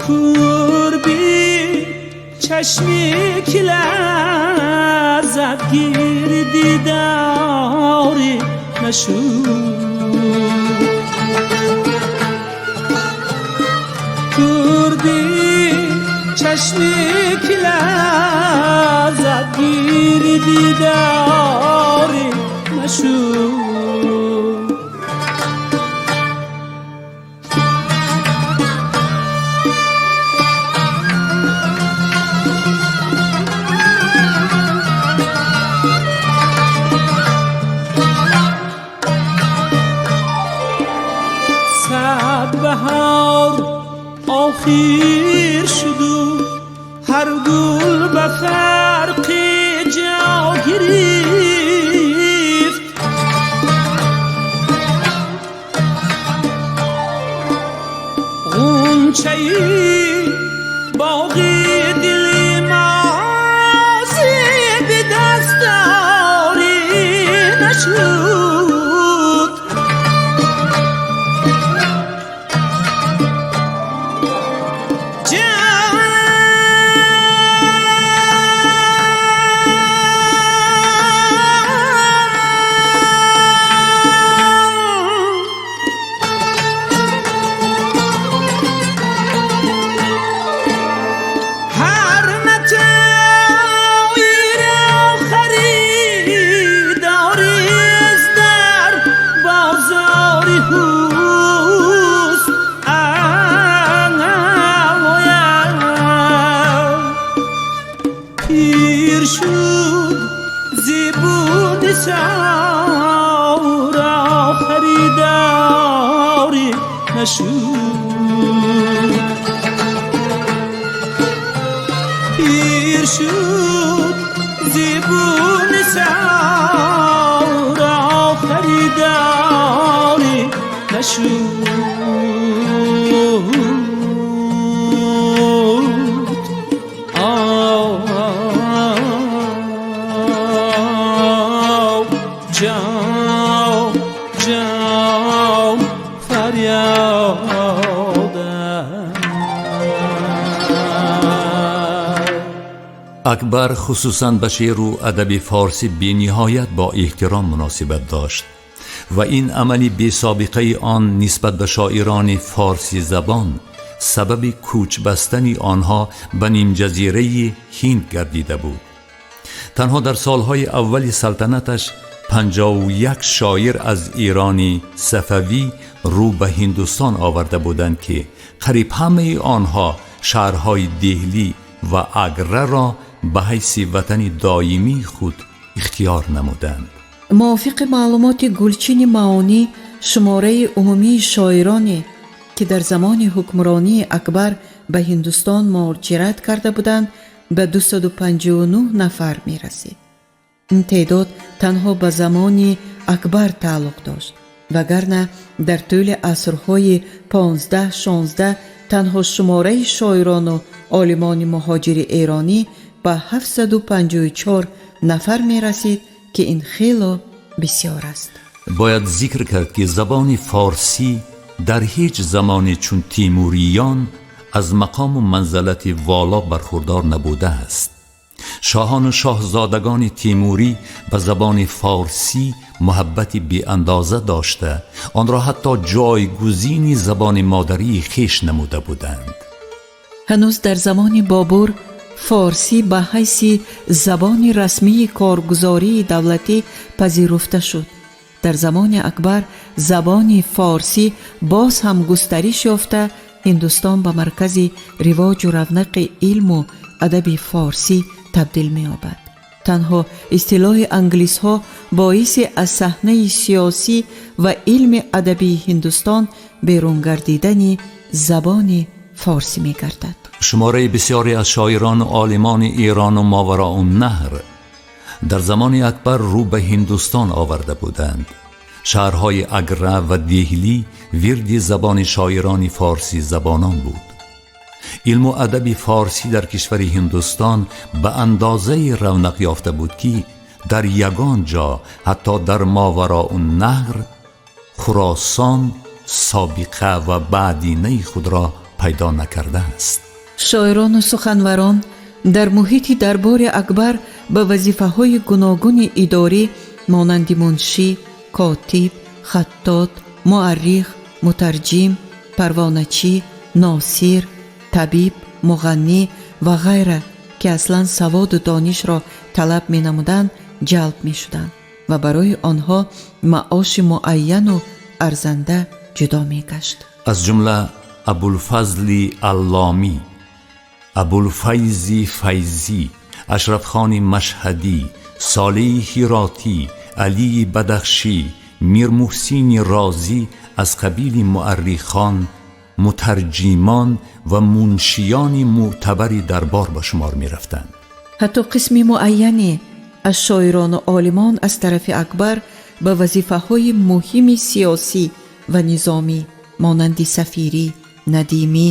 Курби чашми ки лаззат гири дидорӣ нашуд, курби чашми ки лаззат гири дидорӣ нашуд. Сад баҳор охир шуду ҳар гул ба фарқи ҷо гирифт, ғунчаи боғи дили мо зеби дастдорӣ нашуд. Ҷон ҳар матои ро харидорист дар бозори ҳусн ояд. Пир шуд зебуди савро харидорӣ нашуд, пир шуд зебуни савро харидорӣ нашуд. Ҷон. فریادم. Акбар хусусан ба шеъру адаби форсӣ бениҳоят бо эҳтиром муносибат дошт ва ин амали бесобиқаи он нисбат ба шоирони форсизабон сабаби кӯчбастани онҳо ба нимҷазираи ҳинд гардида буд. Танҳо дар солҳои аввали салтанаташ 51 шоир аз Ирони Сафавӣ рӯ ба Ҳиндустон оварда буданд, ки қариб ҳамаи онҳо шаҳрҳои Деҳлӣ ва Аграро ба ҳайси ватани доимии худ ихтиёр намуданд. Мувофиқи маълумоти Гулчини Маонӣ, шумораи умумии шоироне, ки дар замони ҳукмронии Акбар ба Ҳиндустон муҳоҷират карда буданд, ба 259 нафар мерасид. Ин теъдод танҳо ба замони Акбар тааллуқ дошт, вагарна дар тӯли асрҳои 15-16 танҳо шумораи шоирону олимони муҳоҷири эронӣ ба 754 нафар мерасид, ки ин хело бисёр аст. Бояд зикр кард, ки забони форсӣ дар ҳеҷ замоне чун тимуриён аз мақому манзалати воло бархурдор набудааст. Шоҳону шоҳзодагони тимурӣ ба забони форсӣ муҳаббати беандоза дошта, онро ҳатто ҷойгузини забони модарии хеш намуда буданд. Ҳанӯз дар замони Бобур форсӣ ба ҳайси забони расмии коргузории давлатӣ пазируфта шуд. Дар замони Акбар забони форсӣ боз ҳам густариш ёфта, Ҳиндустон ба маркази ривоҷу равнақи илму адаби форсӣ табдил меёбад. Танҳо истилоҳи англисҳо боиси аз саҳнаи сиёсӣ ва илми адабии Ҳиндустон берун гардидани забони форсӣ мегардад. Шумораи бисёре аз шоирону олимони Эрону Мовароуннаҳр дар замони Акбар рӯ ба Ҳиндустон оварда буданд. Шаҳрҳои Агра ва Деҳлӣ вирди забони шоирони форсӣ забонон буд. Илму адаби форсӣ дар кишвари Ҳиндустон ба андозаи равнақ ёфта буд, ки дар ягон ҷо, ҳатто дар Мовароуннаҳр, Хуросон, собиқа ва баъдинаи худро пайдо накардааст. Шоирону суханварон дар муҳити дарбори Акбар ба вазифаҳои гуногуни идорӣ монанди муншӣ, котиб, хаттот, муаррих, мутарҷим, парвоначӣ, носир, табиб, муғаннӣ ва ғайра, ки аслан саводу донишро талаб менамуданд, ҷалб мешуданд ва барои онҳо маоши муайяну арзанда ҷудо мегашт. Аз ҷумла Абулфазли Алломӣ, Абулфайзи Файзӣ, Ашрафхони Машҳадӣ, Солеҳи Ҳиротӣ, Алии Бадахшӣ, Мирмуҳсини Розӣ аз қабили муаррихон, мутарҷимон ва муншиёни мӯътабари дарбор ба шумор мерафтанд. Ҳатто қисми муайяне аз шоирону олимон аз тарафи Акбар ба вазифаҳои муҳими сиёсӣ ва низомӣ монанди сафирӣ, надимӣ,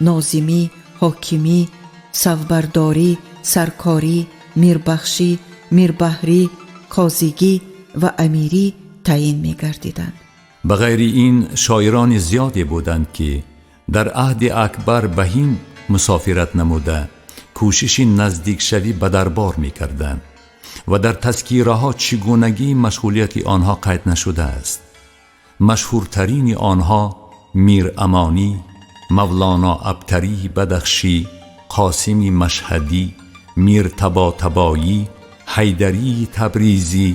нозимӣ, ҳокимӣ, савбардорӣ, саркорӣ, мирбахшӣ, мирбаҳрӣ, қозигӣ ва амирӣ таъин мегардиданд. Ба ғайри ин шоирони зиёде буданд, ки дар аҳди Акбар ба Ҳинд мусофират намуда, кӯшиши наздикшавӣ ба дарбор мекарданд ва дар тазкираҳо чӣ гунагии машғулияти онҳо қайд нашудааст. Машҳуртарини онҳо Мир Амонӣ, Мавлоно Абтарии Бадахшӣ, Қосими Машҳадӣ, Мир Таботабоӣ, Ҳайдарии Табризӣ,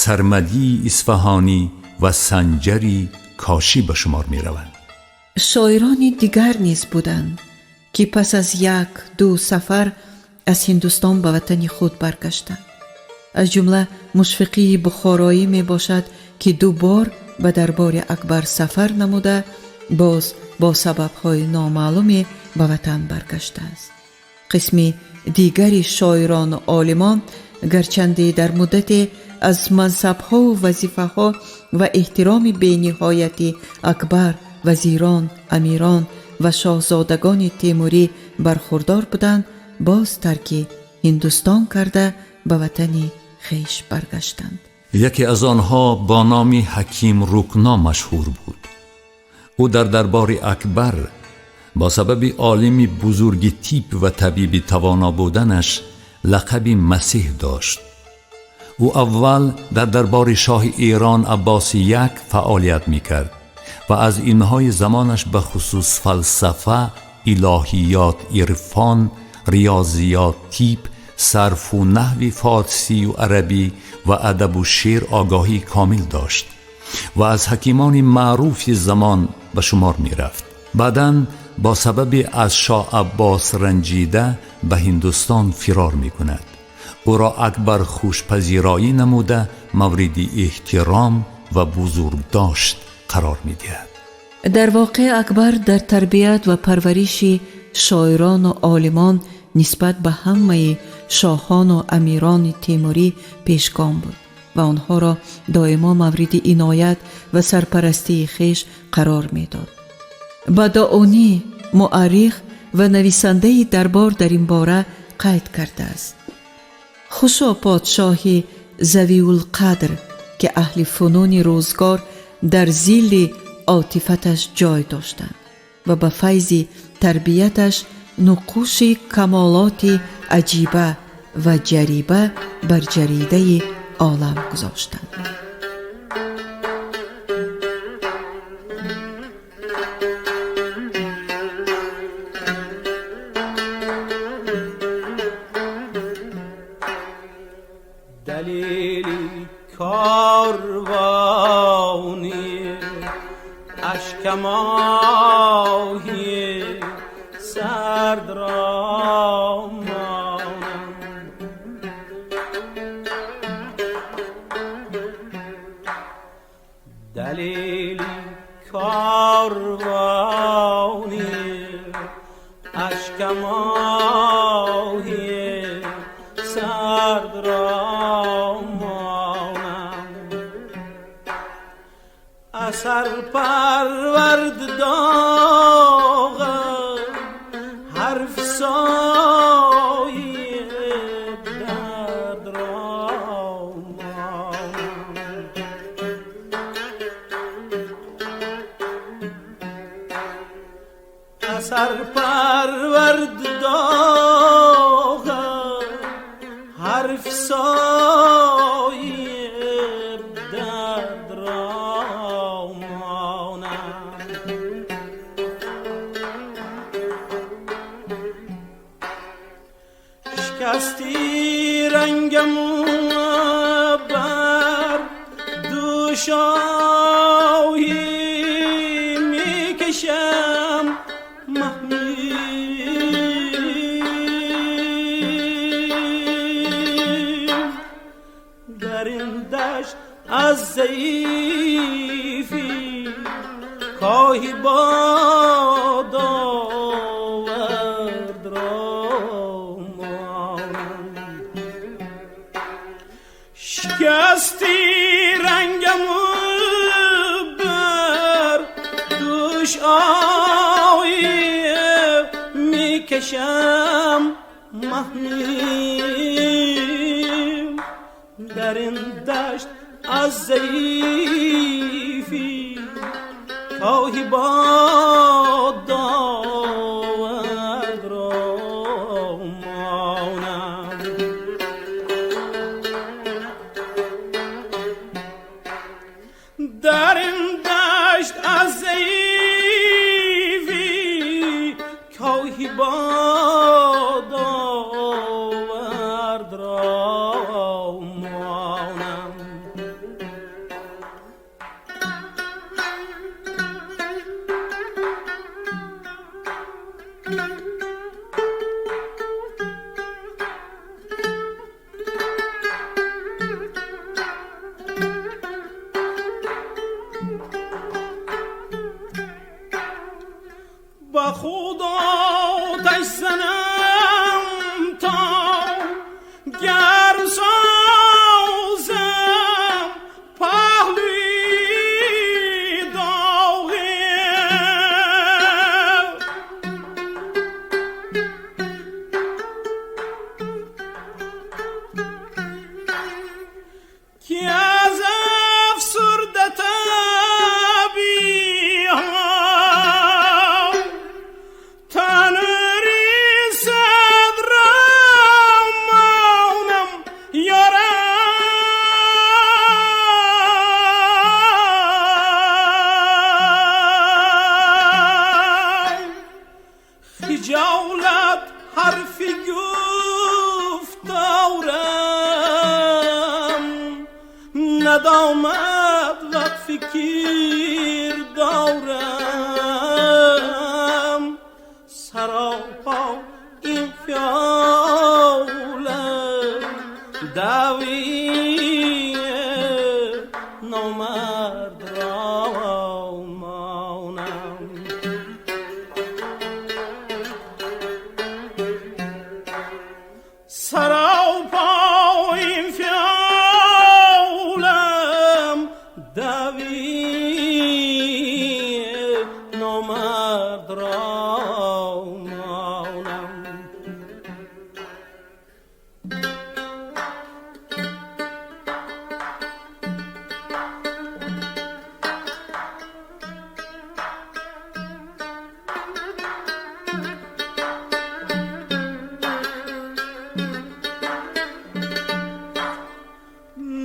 Сармадии Исфаҳонӣ ва Санҷари Кошӣ ба шумор мераванд. Шоирони дигар низ буданд, ки пас аз як ду сафар аз Ҳиндустон ба ватани худ баргаштанд. Аз ҷумла Мушфиқии Бухороӣ мебошад, ки ду бор ба дарбори Акбар сафар намуда, боз бо сабабҳои номаълуме ба ватан баргаштааст. Қисми дигари шоирону олимон гарчанде дар муддате аз мансабҳову вазифаҳо ва эҳтироми бениҳояти Акбар, вазирон, амирон ва шоҳзодагони темурӣ бархурдор буданд, боз тарки Ҳиндустон карда, ба ватани хеш баргаштанд. Яке аз онҳо бо номи Ҳаким Рукно машҳур буд. Ӯ дар дарбори Акбар бо сабаби олими бузурги тиб ва табиби тавоно буданаш лақаби Масеҳ дошт. Ӯ аввал дар дарбори шоҳи Эрон Аббоси як фаъолият мекард ва аз илмҳои замонаш ба хусус фалсафа, илоҳиёт, ирфон, риёзиёт, тиб, сарфу наҳви форсию арабӣ ва адабу шеър огоҳии комил дошт ва аз ҳакимони маъруфи замон ба шумор мерафт. Баъдан бо сабаби аз шоҳ Аббос ранҷида ба Ҳиндустон фирор мекунад. Ӯро Акбар хушпазироӣ намуда мавриди эҳтиром ва бузургдошт қарор медиҳад. Дар воқеъ Акбар дар тарбият ва парвариши шоирону олимон нисбат ба ҳамаи шоҳону амирони Темурӣ пешгом буд ва онҳоро доимо мавриди иноят ва сарпарастии хеш қарор медод. Бадоунӣ, муаррих ва нависандаи дарбор дар ин бора қайд кардааст: хушо подшоҳи Завиулқадр, ки аҳли фунуни рӯзгор дар зилли отифаташ ҷой доштанд ва ба файзи тарбияташ нуқуши камолоти аҷиба ва ҷариба бар ҷаридаи олам гузоштанд. Далели корвони ашкамоҳи сард را مانم، دلیلی کاروانی اشکماهی سرد را مانم، اثر پرورد داغم حرف سایه درد را مانم، اثر پرورد داغم حرف سایه درد را مانم. شکستی رنگم بر دوشاهی میکشم محمیل، در این دشت از ضعیفی کاهی باد آورد را مانم. شکستی رنگم بر دوش آیه میکشم محمیل، در این دشت از ضعیفی کاهی باد آورد را مانم. در این دشت از ضعیفی کاهی باد آورد را مانم. با خود آتش زنم تا گرم سازم پهلوی داغی، که از افسرده طبیعی ها بکردارم سراپا این فیاله دوی نامرد را مانم سراپا این فیالم دوی نامرد را مانم.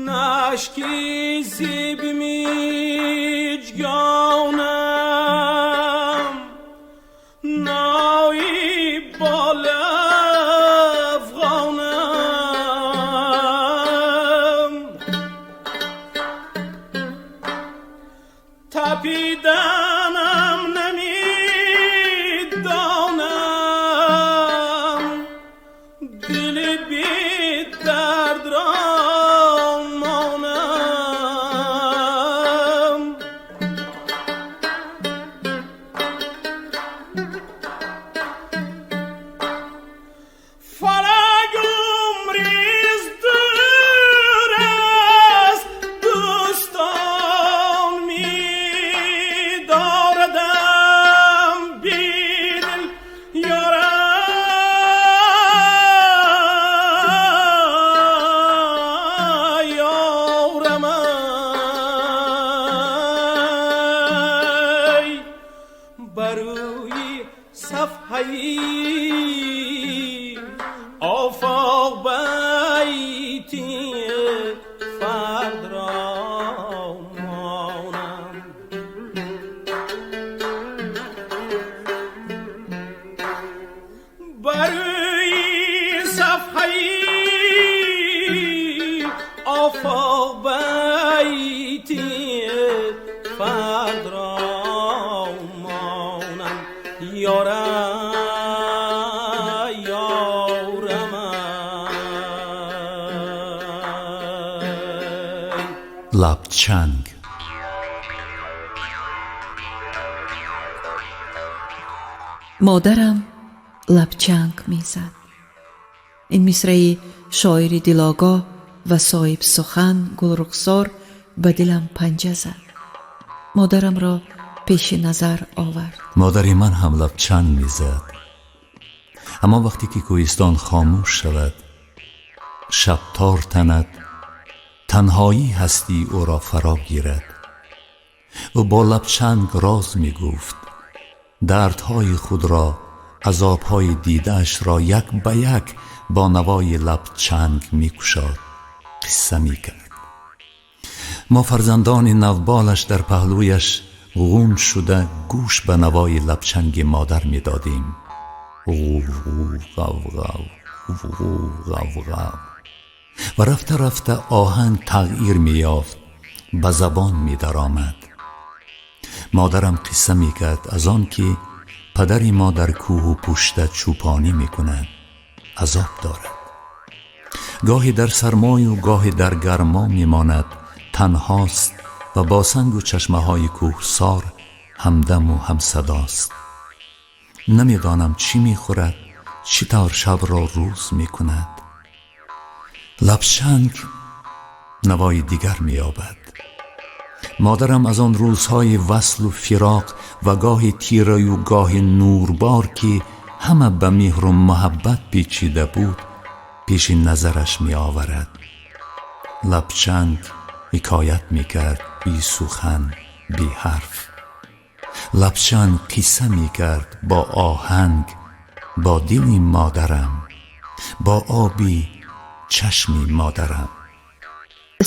نشکی زیب میجگانم نایی بال افغانم تپیدنم نمیدانم دل بی درد را مانم. فلک عمریز دور است دوستان می‌داردم بیدل یارم یارم ای بروی صفحه‌ای آفاق بیتی فرد را مانم. بروی صفحه‌ای آفاق بیتی فرد را مانم یارم یارم ای. Лабчанг. Модарам лабчанг мезад. Ин мисраи шоири дилогоҳ ва соҳибсухан Гулрухсор ба дилам панҷа зад. Модарамро пеши назар овард. Модари ман ҳам лабчанг мезад. Ҳамон вақте ки кӯҳистон хомӯш шавад, шаб тор танад, танҳоӣ ҳастии ӯро фаро гирад. Ӯ бо лабчанг роз мегуфт, дардҳои худро, азобҳои дидаашро як ба як бо навои лабчанг мекушод, қисса мекард. Мо фарзандони навболаш дар паҳлӯяш ғун шуда гӯш ба навои лабчанги модар медодем. Ғув ғув ғав ғав, ғув ғув ғав ғав. Ва рафта рафта оҳанг тағйир меёфт, ба забон медаромад. Модарам қисса мекард аз он ки падари мо дар кӯҳу пушта чӯпонӣ мекунад, азоб дорад. Гоҳе дар сармою гоҳе дар гармо мемонад, танҳост ва бо сангу чашмаҳои кӯҳсор ҳамдаму ҳамсадост. Намедонам чӣ мехӯрад, чӣ тавр шабро рӯз мекунад. Лабчанг навои дигар меёбад. Модарам аз он рӯзҳои васлу фироқ ва гоҳи тираю гоҳи нурбор, ки ҳама ба меҳру муҳаббат печида буд, пеши назараш меоварад. Лабчанг ҳикоят мекард би сухан, би ҳарф. Лабчанг қисса мекард бо оҳанг, бо дили модарам, бо оби чашми модарам.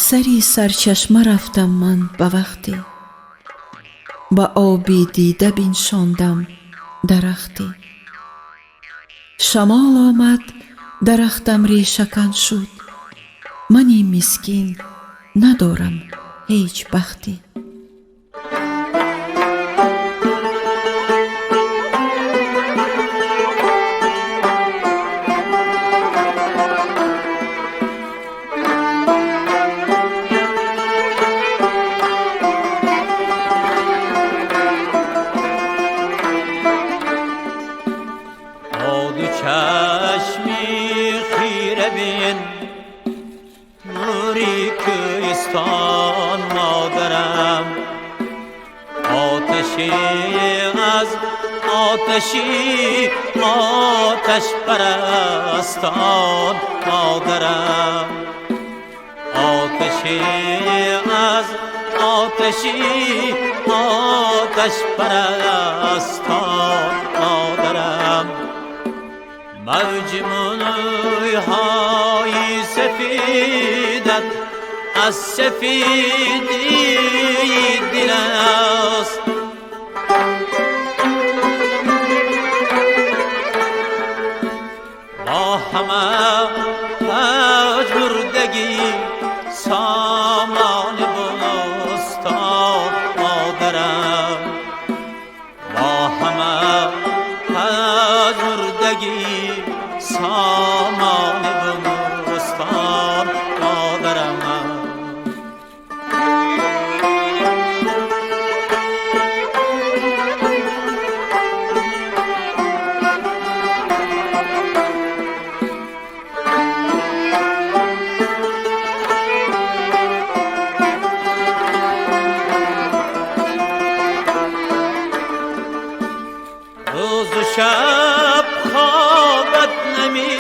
Сари сарчашма рафтам ман ба вақте, ба оби дида биншондам дарахте. Шамол омад, дарахтам решакан шуд. Мани мискин надорам ҳеҷ бахте. از آتشی آتش پرستان مادرم، آتشی از آتشی آتش پرستان مادرم. موج موی‌های سفیدت از سفیدی دل است، با همه پژمردگی سامان بستان مادرم، با همه پژمردگی سامان بستان مادرم. روز و شب خوابت نمی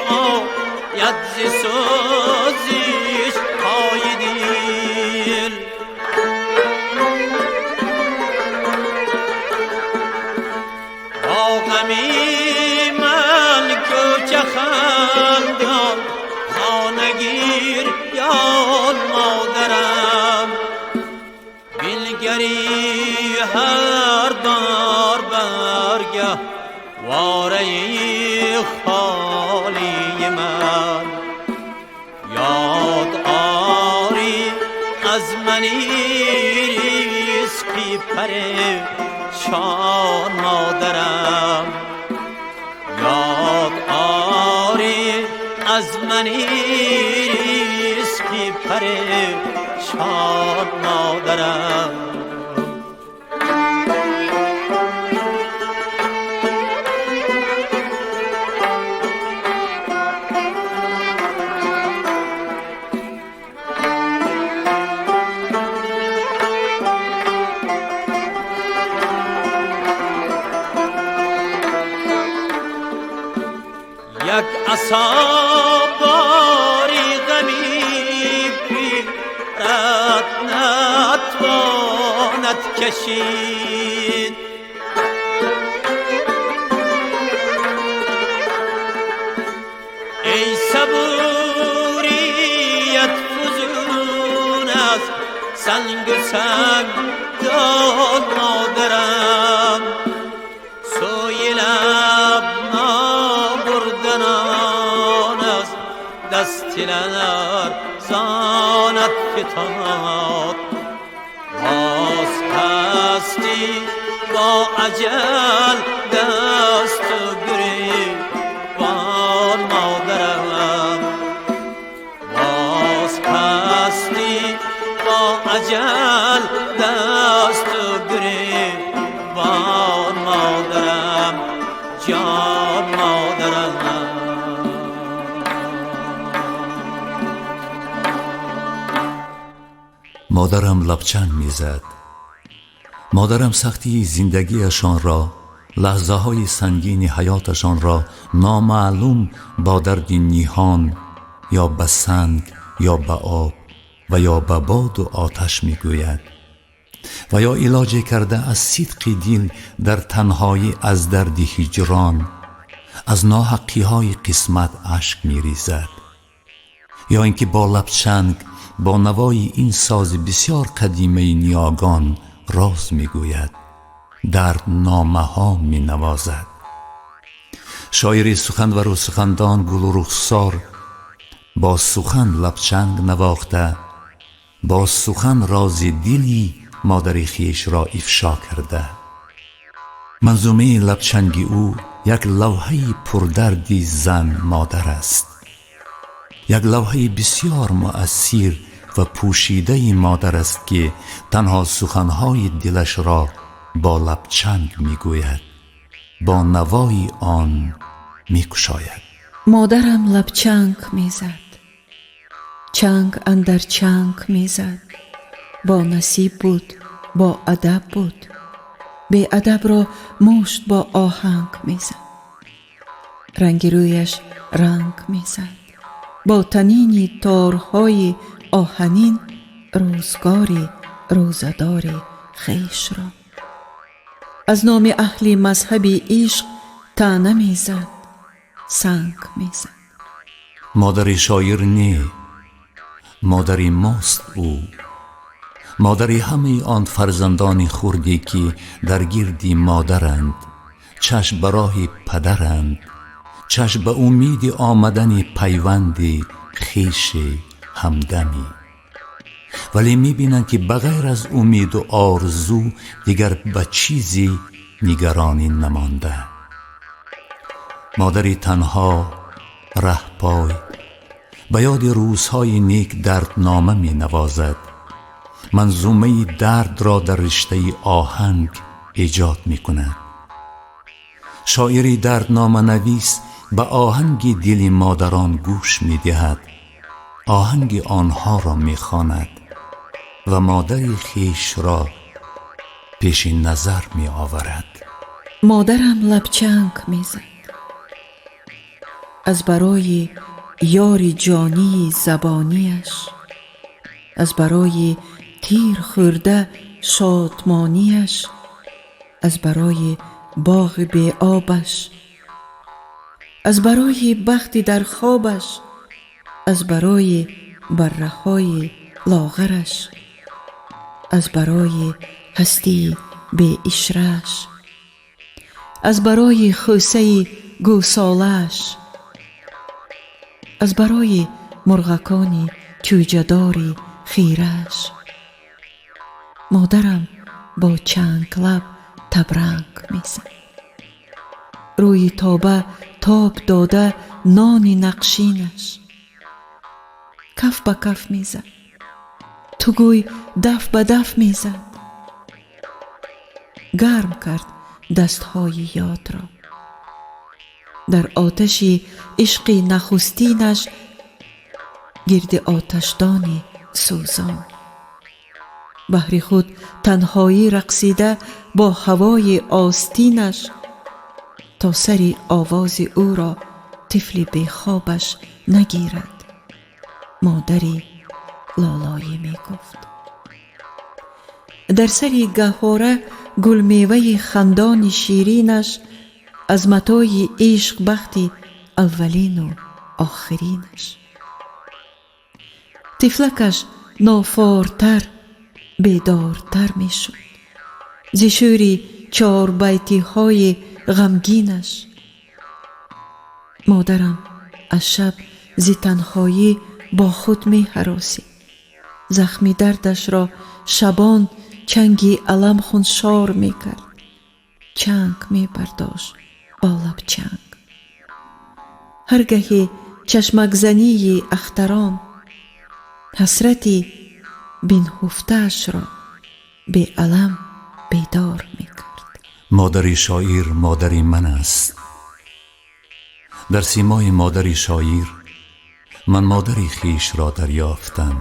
آید ز سوزش های دل، با غمی من کوچه خندان خانه گیر یان مادرم. بنگری هر بار برگه واره خالی من، یاد آری از منی ریسکی پریشان مادرم، یاد آری از منی ریسکی پریشان مادرم. یک عصا باری غمی پیرت نتواند کشید، ای صبوریت فزون از سنگ و سنگ داد مادرم. سوی لب نابردن آن از دست لرزانت فتاد، باز هستی با اجل دست و گریبان مادرم، باز هستی با اجل دست و گریبان مادرم، جان مادرم. مادرم لبچنگ میزد. مادرم سختی زندگیشان را، لحظه های سنگین حیاتشان را نامعلوم با درد نیهان یا به سنگ یا به آب و یا به باد و آتش میگوید و یا علاج کرده از صدق دل در تنهایی از درد هجران، از ناحقی های قسمت اشک میریزد، یا اینکه با لبچنگ با نوای این ساز بسیار قدیمه نیاگان راز میگوید، درد نامه ها می نوازد. شاعر سخنور و سخندان گل و رخسار با سخن لبچنگ نواخته، با سخن راز دلی مادر خویش را افشا کرده. منظومه لبچنگ او یک لوحه پردردی زن مادر است، یک لوحه بسیار مؤثر و پوشیده مادر است که تنها سخنهای دلش را با لبچنگ میگوید، با نوای آن میکشاید. مادرم لبچنگ میزد، چنگ اندر چنگ میزد، با نصیب بود، با ادب بود. Беадабро мушт бо оҳанг мезад, ранги рӯяш ранг мезад бо танини торҳои оҳанин рӯзгори рӯзадори хешро. Аз номи аҳли мазҳаби ишқ таъна мезад, санг мезад. Модари шоир не, модари мост ӯ, модари ҳамаи он фарзандони хурде ки дар гирди модаранд, чашм ба роҳи падаранд, чашм ба умеди омадани пайванди хеши ҳамдамӣ, вале мебинанд ки ба ғайр аз умеду орзу дигар ба чизе нигаронӣ намонда. Модари танҳо раҳпой ба ёди рӯзҳои нек дарднома менавозад, манзумаи дардро дар риштаи оҳанг эҷод мекунад. Шоири дардноманавис ба оҳанги дили модарон гӯш медиҳад, оҳанги онҳоро мехонад ва модари хешро пеши назар меоварад. Модарам лабчанг мезад аз барои ёри ҷонии забонияш, аз барои тир хӯрда шодмонияш, аз барои боғи беобаш, аз барои бахти дар хобаш, аз барои барраҳои лоғараш, аз барои ҳастии беишраш, аз барои хӯсаи гӯсолааш, аз барои мурғакони чӯҷадори хирааш. Модарам бо чанглаб табранг мезад, рӯи тоба тоб дода нони нақшинаш, каф ба каф мезад, ту гӯй даф ба даф мезад. Гарм кард дастҳои ёдро дар оташи ишқи нахустинаш, гирди оташдони сӯзон. Баҳри худ танҳоӣ рақсида бо ҳавои остинаш, то сари овози ӯро тифли бехобаш нагирад. Модари лолоӣ мегуфт. Дар сари гаҳвора гулмеваи хандони ширинаш, аз матои ишқ бахти аввалину охиринаш. Тифлакаш нофортар, бедортар мешуд зи шӯри чорбайтиҳои ғамгинаш. Модарам аз шаб зи танҳоӣ бо худ меҳаросид, захми дардашро шабон чанги алам хуншор мекард, чанг мебардошт бо лабчанг. Ҳар гаҳе чашмакзании ахтарон ҳасрати бинҳуфтаашро беалам бедор мекард. Модари шоир модари ман аст. Дар симои модари шоир ман модари хешро дарёфтам.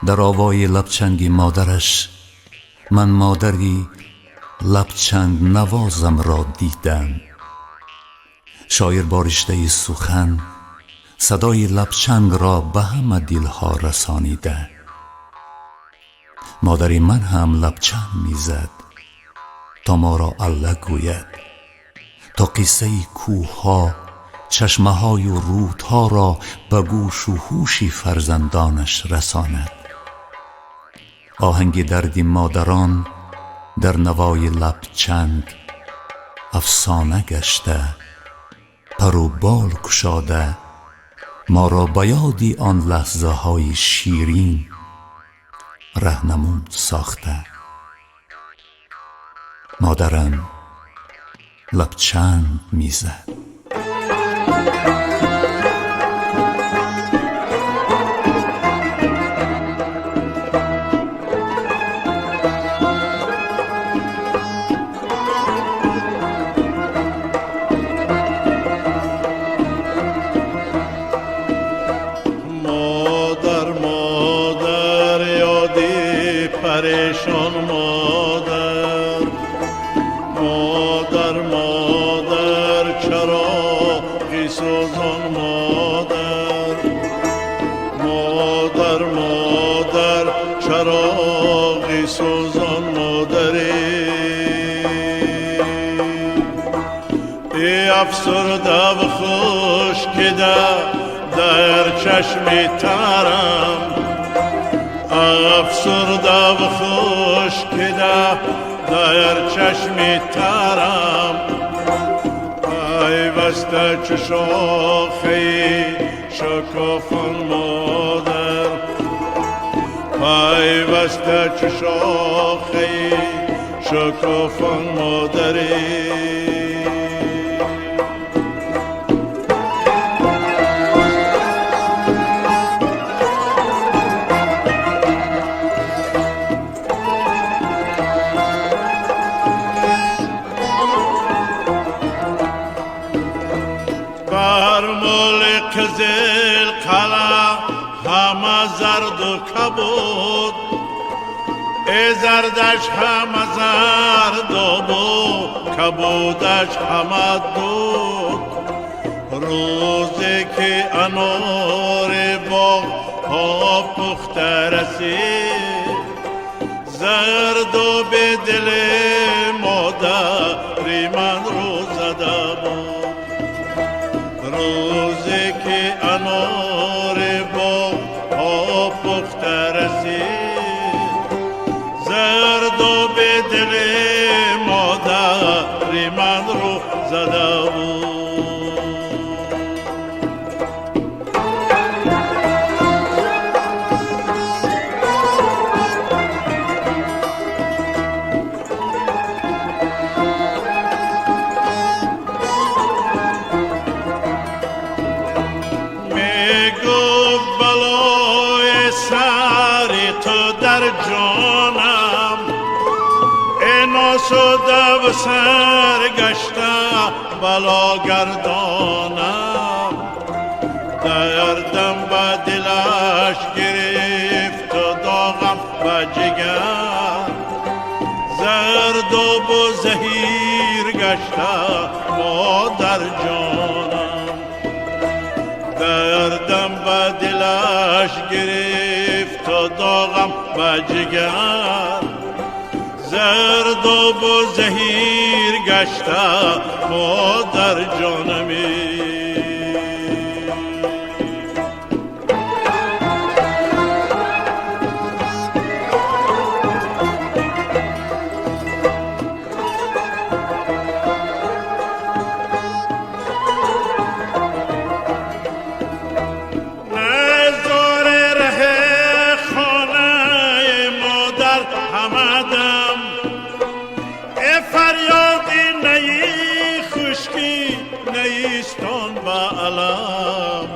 Дар овои лабчанги модараш ман модари лабчанг навозамро дидам. Шоир бо риштаи сухан садои лабчангро ба ҳама дилҳо расонида. Модари ман ҳам лабчанг мезад то моро алла гӯяд, то қиссаи кӯҳҳо, чашмаҳою рӯдҳоро ба гӯшу ҳуши фарзандонаш расонад. Оҳанги дарди модарон дар навои лабчанг афсона гашта, пару бол кушода, моро ба ёди он лаҳзаҳои ширин раҳнамун сохта. Модарам лабчанг мезад. Модар, модар, ёди парешон модар. Афсурда хушкида дар чашми тарам, афсурда хушкида дар чашми тарам, пайваста чу шохаи шукуфон модар, пайваста чу шохаи шукуфон модарӣ. Қизил қала ҳама зарду кабуд, э зардаш ҳама зардобу кабудаш ҳама дуд. Рӯзе ки анори боғҳо пухта расид, зардоби дили модари ман рӯ зада буд. Рӯзе ки анори боғҳо пухта расид, зардоби дили модари ман рӯ зада буд. Мегуфт балои сари ту дар ҷонам, э носудав саргашта балогардонам. Дардам ба дилаш гирифту доғам ба ҷигар, зардобу заҳир гашта модарҷонам. Дардам ба дилаш гирифту доғам ба ҷигар, зардобу заҳир гашта модарҷонами. Ҳамадам э фарёди наи хушкӣ наистон ба алам,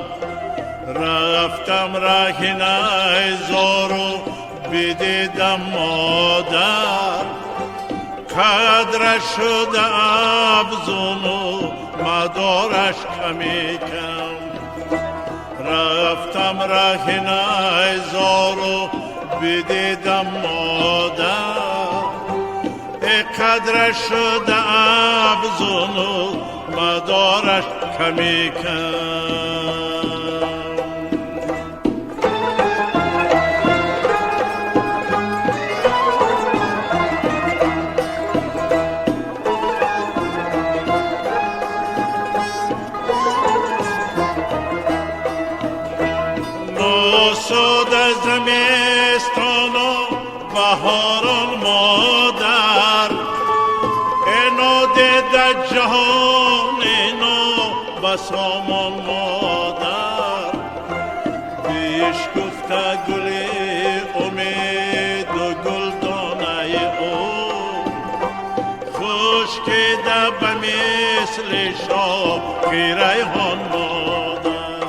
рафтам раҳи найзору бидидам модар, қадраш шуда афзуну мадораш ками кам. Рафтам раҳи найзору бидидам модар, э қадраш шуда афзуну мадораш ками кам. Носуда зимистону баҳорон модар, э нодида ҷаҳони но ба сомон модар. Бишкуфта гули умеду гулдонаи ӯ, хушкида ба мисли шохи райҳон модар.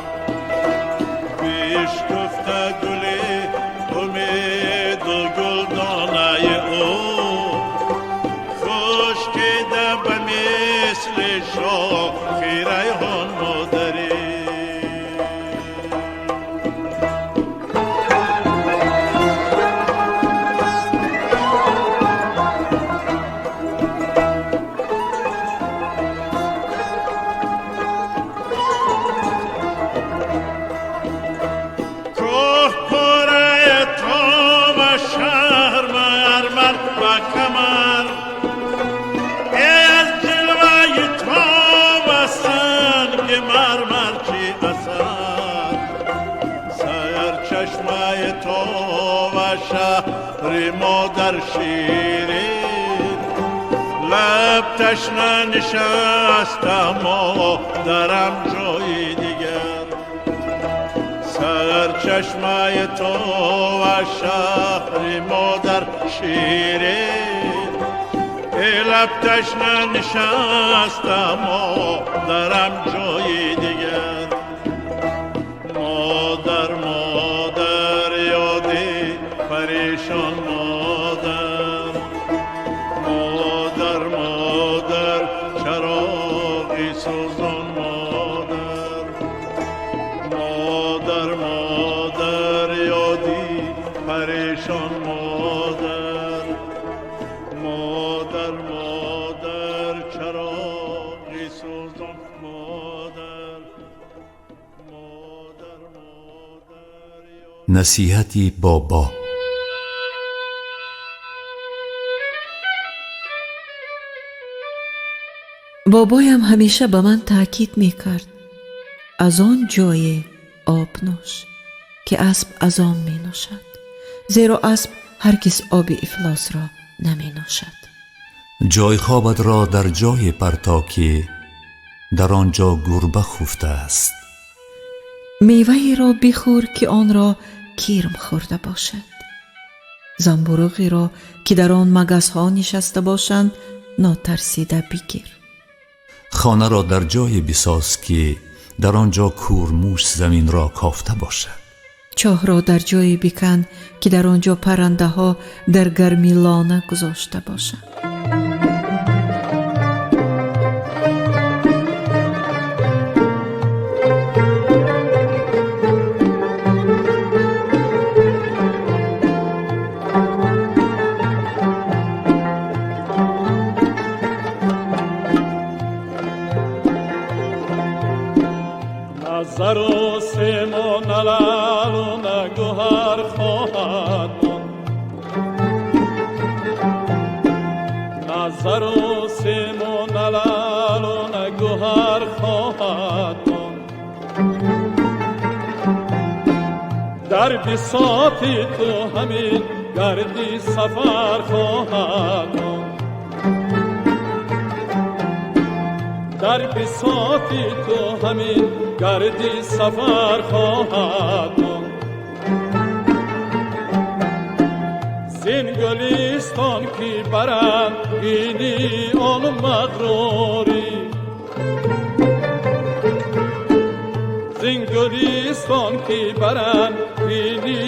Бишкуфта гули умеду гулдонаи ӯ, хушкида ба мисли шохи райҳон модарӣ. Кӯҳ пораи тоба шаҳр мармар ба камар, э аз ҷилваи тоба شهر مادر شیرین، لب تشنه نشسته مادرم جای دیگر. سرچشمه تو و شهر مادر شیرین، لب تشنه نشسته مادرم جای دیگر. مادر مادر یادی پریشان مادر، مادر مادر چراغی سوزان مادر، مادر مادر یادی پریشان مادر، مادر مادر چراغی سوزان مادر، مادر مادر. Насиҳати бобо. Бобоям ҳамеша ба ман таъкид мекард: аз он ҷое об нӯш, ки асп аз он менӯшад, зеро асп ҳаргиз оби ифлосро наменӯшад. Ҷойхобатро дар ҷое парто, ки дар он ҷо гурба хуфтааст. Меваеро бихӯр, ки онро кирм хӯрда бошад. Замбуруғеро, ки дар он магасҳо нишаста бошанд, нотарсида бигир. Хонаро дар ҷое бисоз, ки дар он ҷо кӯрмӯш заминро кофта бошад. Чоҳро дар ҷое бикан, ки дар он ҷо паррандаҳо дар гармӣ лона гузошта бошанд. نه زر و سیم و نه لعل و نه گوهر خواهد ماند، نه زر و سیم و نه لعل و نه گوهر خواهد ماند. در بساط تو همین گردی سفر خواهد ماند، در بساط تو همین گردی سفر خواهد ماند. زین گلستان کی برند بینی آن مغروری، زین گلستان کی برند بینی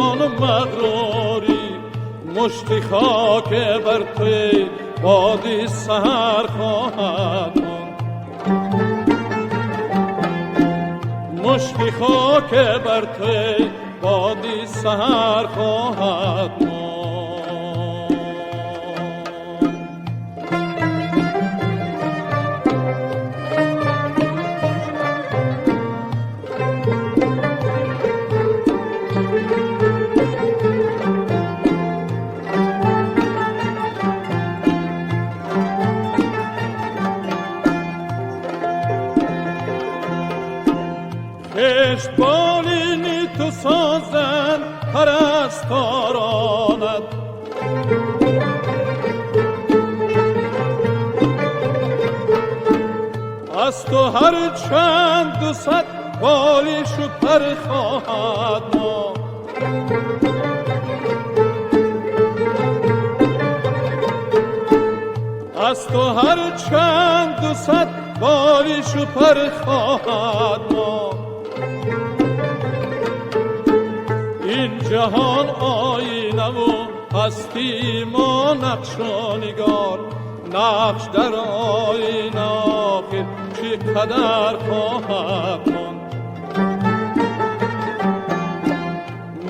آن مغروری، مشتی خاک بر توی بادی سحر خواهد ماند، مشتی خاک بر توی بادی سحر خواهد ماند. خشت بالینی تو سازند پرستارانت، از تو هر چند 200 بالیش و پر خواهد ماند، از تو هر چند 200 بالیش و پر خواهد ماند. این جهان آینه و هستی ما نقش و نگار، نقش در آینه آخر چه قدر خواهد ماند،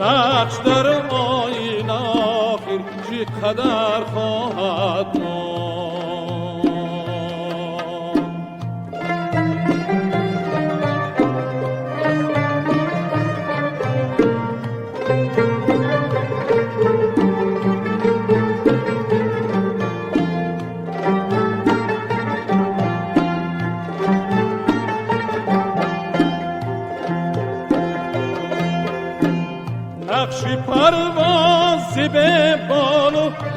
نقش در آینه آخر چه قدر خواهد ماند. نقش پرواز به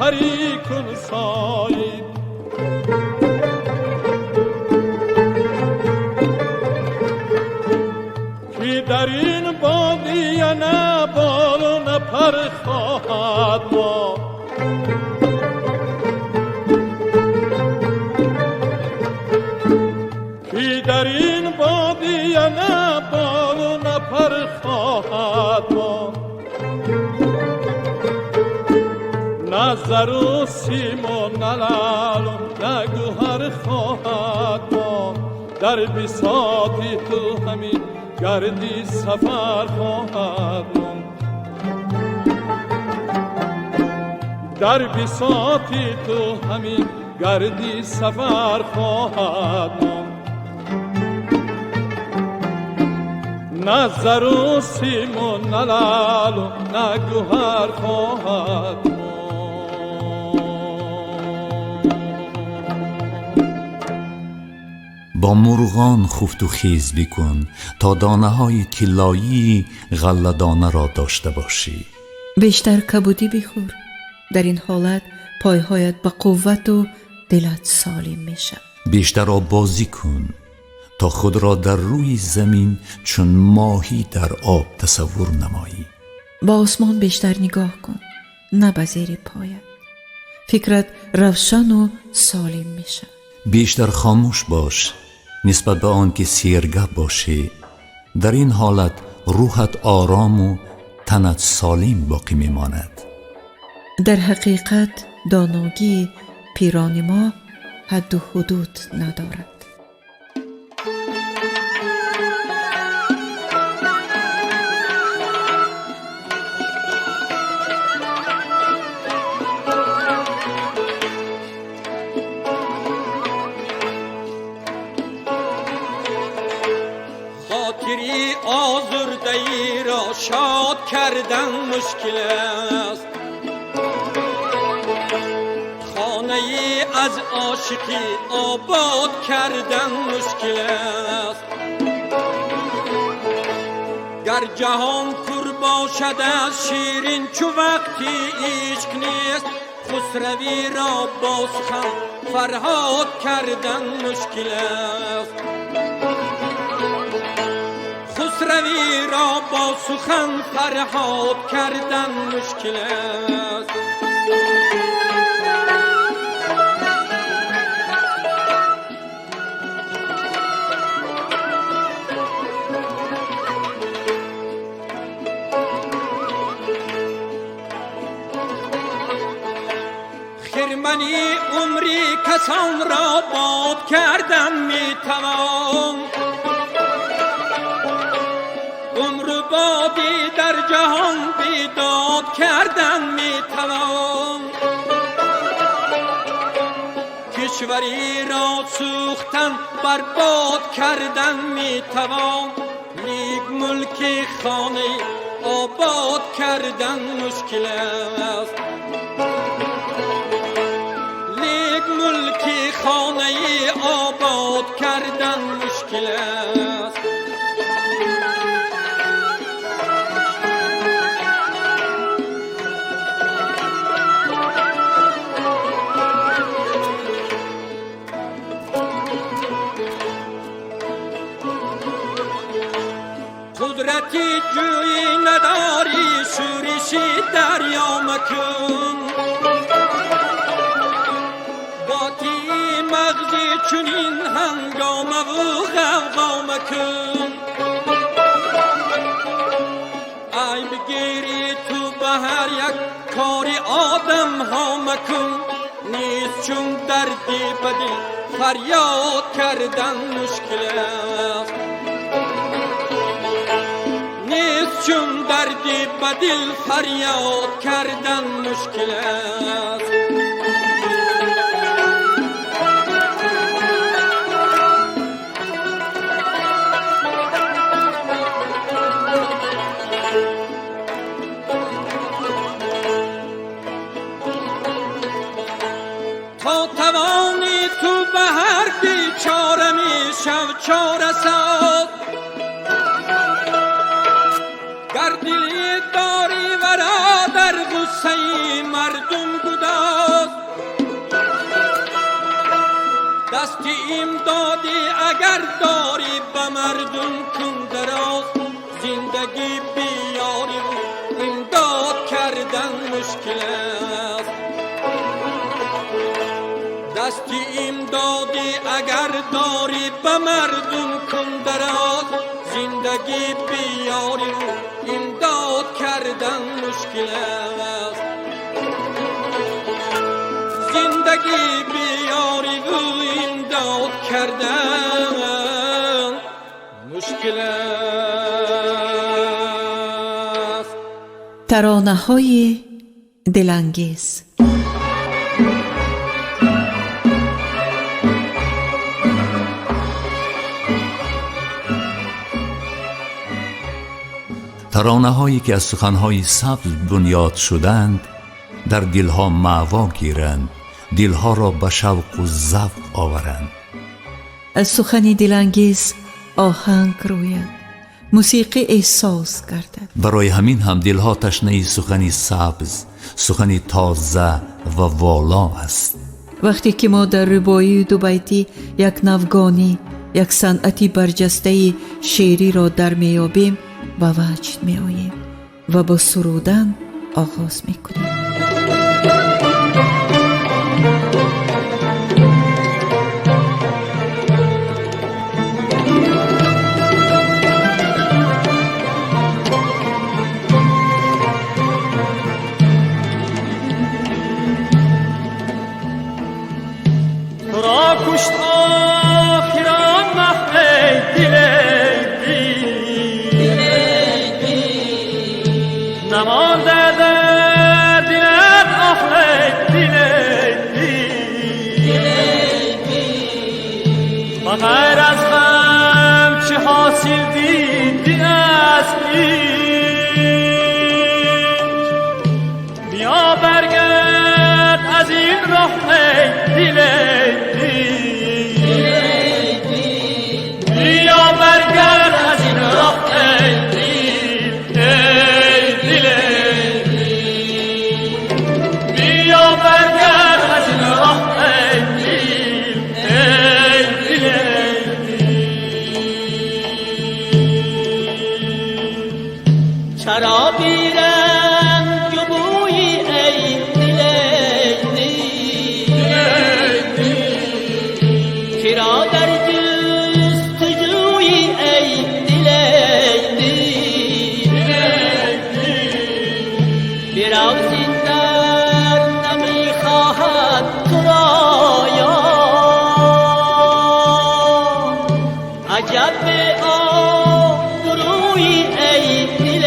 парӣ кун соҳиб. Ки дар ин бодия на бол у на пар хоҳад монд. Ки дар ин бодия на бол у на пар хоҳад монд. На зару симу на лаълу на гавҳар хоҳад монд. Дар бисоти ту ҳамин гардӣ сафар хоҳад монд. Дар бисоти ту ҳамин гардӣ сафар хоҳад монд. На зару симу на лаълу на гавҳар хоҳад монд. Бо мурғон хуфту хез бикун то донаҳои тиллоии ғалладонаро дошта бошӣ. Бештар кабудӣ бихӯр. Дар ин ҳолат пойҳоят ба қуввату дилат солим мешавад. Бештар оббозӣ кун то худро дар рӯи замин чун моҳӣ дар об тасаввур намоӣ. Ба осмон бештар нигоҳ кун, на ба зери поят. Фикрат равшану солим мешавад. Бештар хомӯш бош нисбат ба он ки сергап бошӣ. Дар ин ҳолат рӯҳат орому танат солим боқӣ мемонад. Дар ҳақиқат доногии пирони мо ҳадду ҳудуд надорад. Хотири озурдаиро шод кардан мушкил аст. Хонаи аз ошиқӣ обод кардан мушкил аст. Гар ҷаҳон пур бошад аз ширин чу вақти ишқ нест, хусравиро бо сухан фарҳод кардан мушкил аст. Хусравиро бо сухан фарҳод кардан мушкил аст. Хирмани умри касонро бод кардан метавон. Умру бодӣ дар ҷаҳон бедод кардан метавон. Кишвариро сӯхтан барбод кардан метавон. Лик мулки хонаи обод кардан мушкил аст. Лик мулки хонаи обод кардан мушкил аст. Қудрати ҷӯӣ надорӣ, шӯриши дарё макун. Боти мағзи чунин ҳангомаву ғавғо макун. Айб гирӣ ту ба ҳар як кори одамҳо макун. Нест чун дарди ба дил фарёд кардан мушкил аст. Нест чун дарди ба дил фарёд кардан мушкил аст. То тавонӣ ту ба ҳар бечора мешав чора соз. Гар дили дорӣ варо дар ғуссаи мардум гудоз. Дасти имдодӣ агар дорӣ ба мардум кун дароз, зиндагӣ биёрӣ имдод кардан мушкил аст. Дасти имдодӣ агар дорӣ ба мардум кун дароз, зиндагӣ биёрӣ имдод кардан мушкил аст. Зиндагӣ биёрӣ имдод кардан мушкил аст. Таронаҳои дилангез. Таронаҳое ки аз суханҳои сабз бунёд шуданд, дар дилҳо маъво гиранд, дилҳоро ба шавқу завқ оваранд. Аз сухани дилангез оҳанг рӯяд, мусиқӣ эҳсос гардад. Барои ҳамин ҳам дилҳо ташнаи сухани сабз, сухани тоза ва воло аст. Вақте ки мо дар рубоию дубайтӣ як навгонӣ, як санъати барҷастаи шеъриро дар меёбем, ба ваҷд меоем ва бо сурудан оғоз мекунем. Туро кушт охирон маҳ, эй дил, намонда дар дилат оҳ, эй дил, ба ғайр аз ғам чӣ ҳосил дидӣ аз ин? Биё баргард аз ин роҳ, эй дил, биё баргард аз ин роҳ, эй дил, эй дил, биё баргард аз ин роҳ, эй дил, эй дил. Чаро беранг бӯйӣ, эй дил, киро дар ҷустуҷӯйӣ, эй дил, бирав зиндар намехоҳад туро ёр, аҷаб бе обрӯйӣ, эй дил,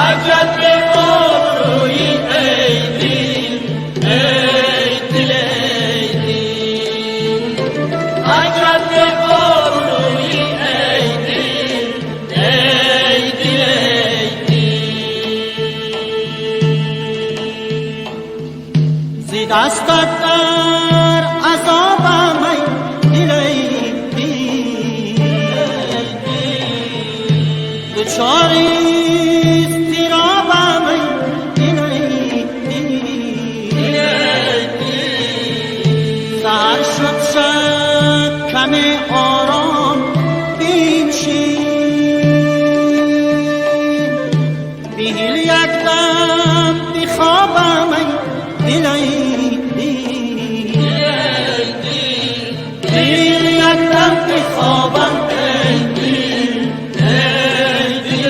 аҷаб бе обрӯйӣ, эй дил, эй дил, аҷаб бе обрӯйӣ, эй дил, эй дил. Зи дастат дар азобам, эй дил, дучори изтиробам, эй дил, саҳар шуд, шаб каме ором биншин, биҳил як дам бихобам, эй дил, биҳил як дам бихобам, эй дил, эй дил,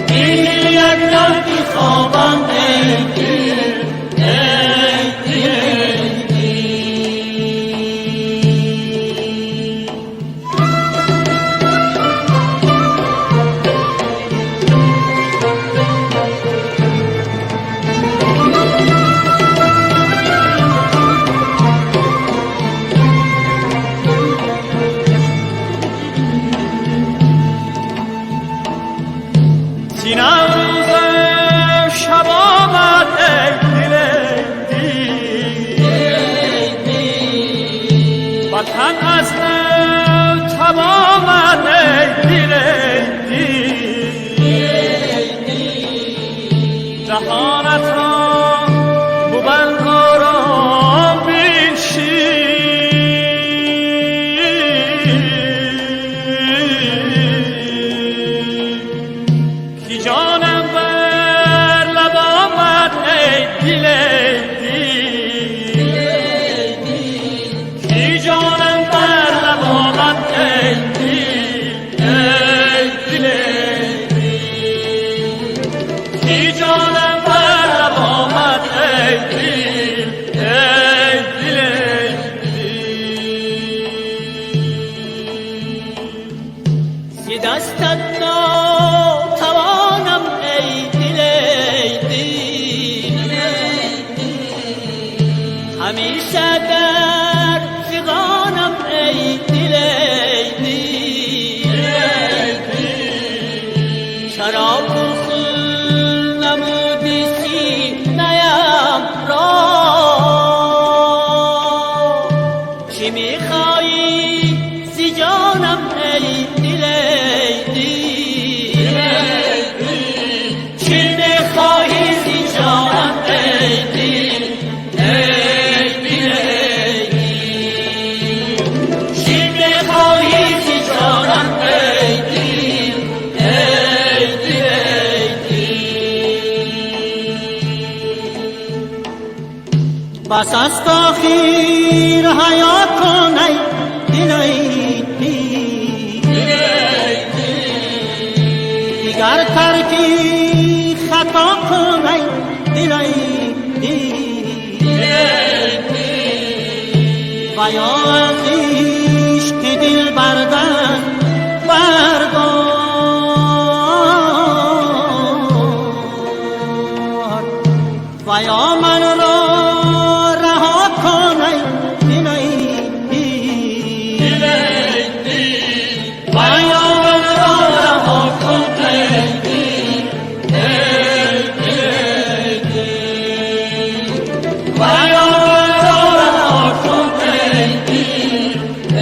биҳил як дам бихобам, эй дил, эй дил. سینم روزم شب آمد، ای دل، وطن از نو تب آمد، ای دل، جهانت را дар фиғонам, эй дил, эй дил, чаро пурхун намуди синаям ро? Чӣ мехоҳӣ зи ҷонам, эй дил, эй дил? Чӣ мехоҳӣ зи ҷонам, эй дил, эй дил, эй дил? Чӣ мехоҳӣ зи ҷонам, эй дил, эй дил, эй дил? Бас аст, охир ҳаё кун, эй дил, эй дил, дигар тарки хато кун, эй дил, эй дил, ва ё аз ишқи дил бардаст бардор, ва ё манро раҳо кун, эй дил, эй дил, ва ё манро раҳо кун, эй дил, эй дил, эй дил, ва ё манро раҳо кун, эй дил,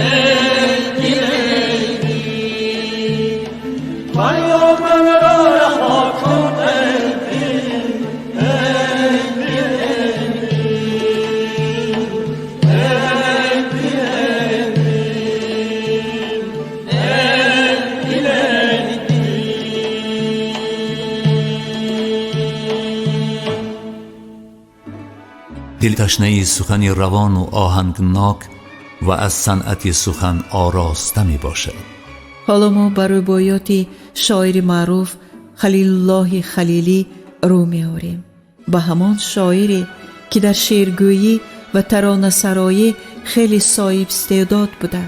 эй дил, эй дил, ва ё манро раҳо кун, эй дил, эй дил, эй дил, эй дил, эй дил, эй дил, эй дил. Дилташнаи сухани равону оҳангнок ва аз санъати сухан ороста мебошад. Ҳоло мо ба рубоёти шоири маъруф Халилуллоҳи Халилӣ рӯ меорем, ба ҳамон шоире, ки дар шеъргӯӣ ва таронасароӣ хеле соҳибистеъдод буда,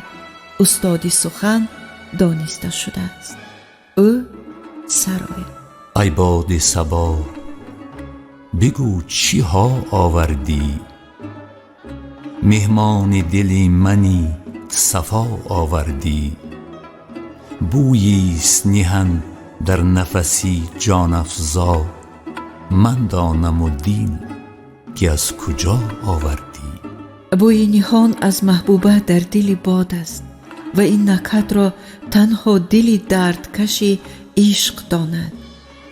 устоди сухан дониста шудааст. Ӯ сарояд: Ай боди сабо, бигӯ, чӣ ҳо овардӣ? Меҳмони дили мани, сафо овардӣ. Бӯйист ниҳан дар нафаси ҷонафзо, ман донаму дил, ки аз куҷо овардӣ. Бӯи ниҳон аз маҳбуба дар дили бод аст ва ин накҳатро танҳо дили дардкаши ишқ донад,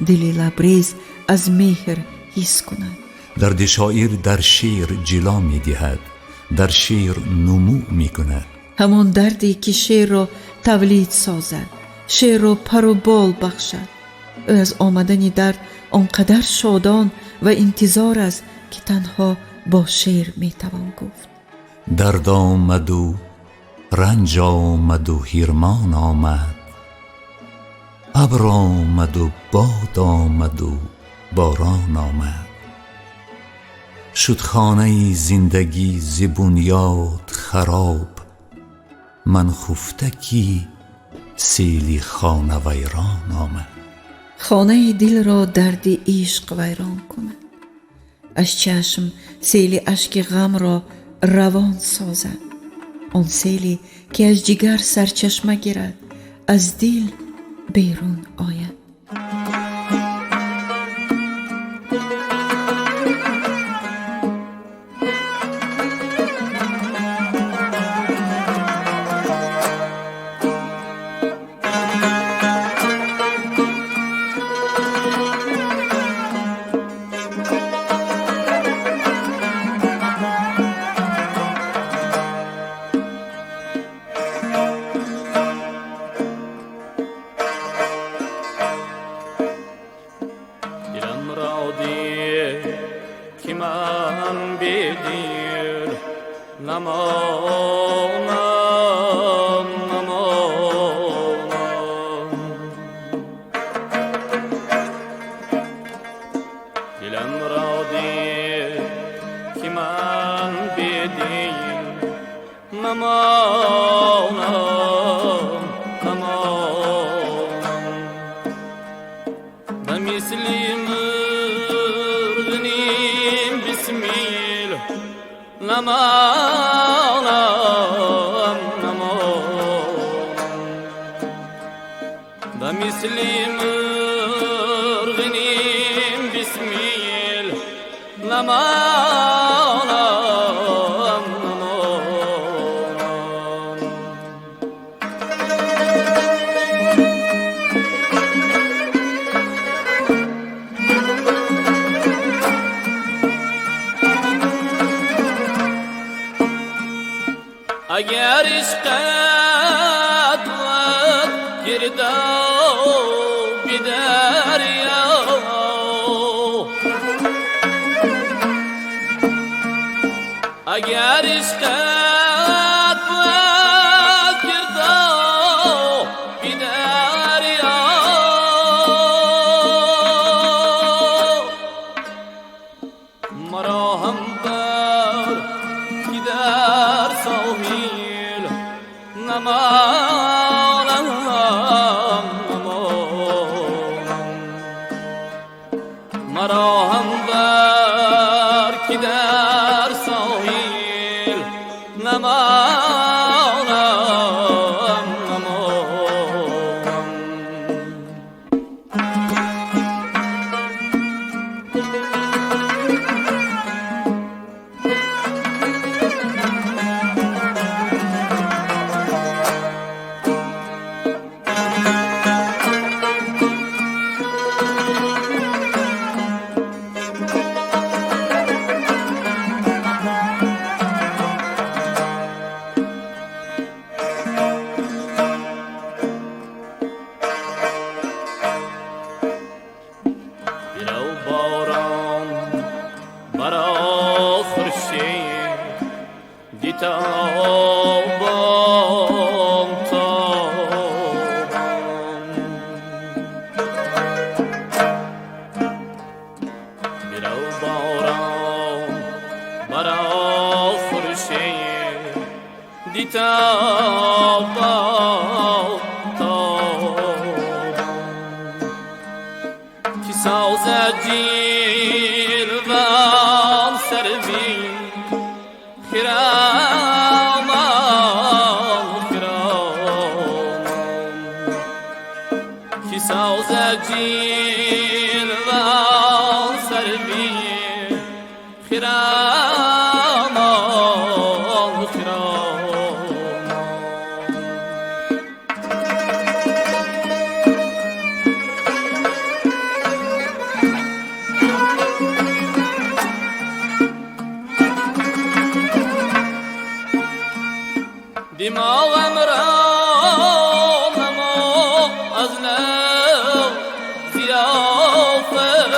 дили лабрез аз меҳр ҳис кунад. Дарди шоир дар шеър ҷило медиҳад, дар шеър нумӯ мекунад. Ҳамон дарде, ки шеърро тавлид созад, шеърро пару бол бахшад. Ӯ аз омадани дард он қадар шодон ва интизор аст, ки танҳо бо шеър метавон гуфт. Дард омаду ранҷ омаду ҳирмон омад, абр омаду бод омаду борон омад, шуд хонаи зиндагӣ зи бунёд хароб, ман хуфта, ки сели хонавайрон омад. Хонаи дилро дарди ишқ вайрон кунад, аз чашм сели ашки ғамро равон созад, он селе, ки аз ҷигар сарчашма гирад, аз дил берун ояд. Дилам ро дид, ки ман бедил намонам, намонам. Дилам ро дид, ки ман бедил намонам, намонам. Ба мисли мурдани бисмил. Намонам, намонам ба мисли мурғи ним бисмил намонам, намонам. Агар ишқат буд гирдоби дарё, агар ишқат буд гирдоби дарё, маро ҳам бар ки дар соҳил намонам, намонам. Маро ҳам бар ки дар соҳил намонам, намонам. Бирав борон баро хуршед дитобон тобон, бирав борон баро хуршед дитобон тобон, ки созад ҷилвам сарви хирамон, хирамон, ки созад ҷилвам сарви хирамон, хирамон. Димоғам ро намо аз нав зиёфат,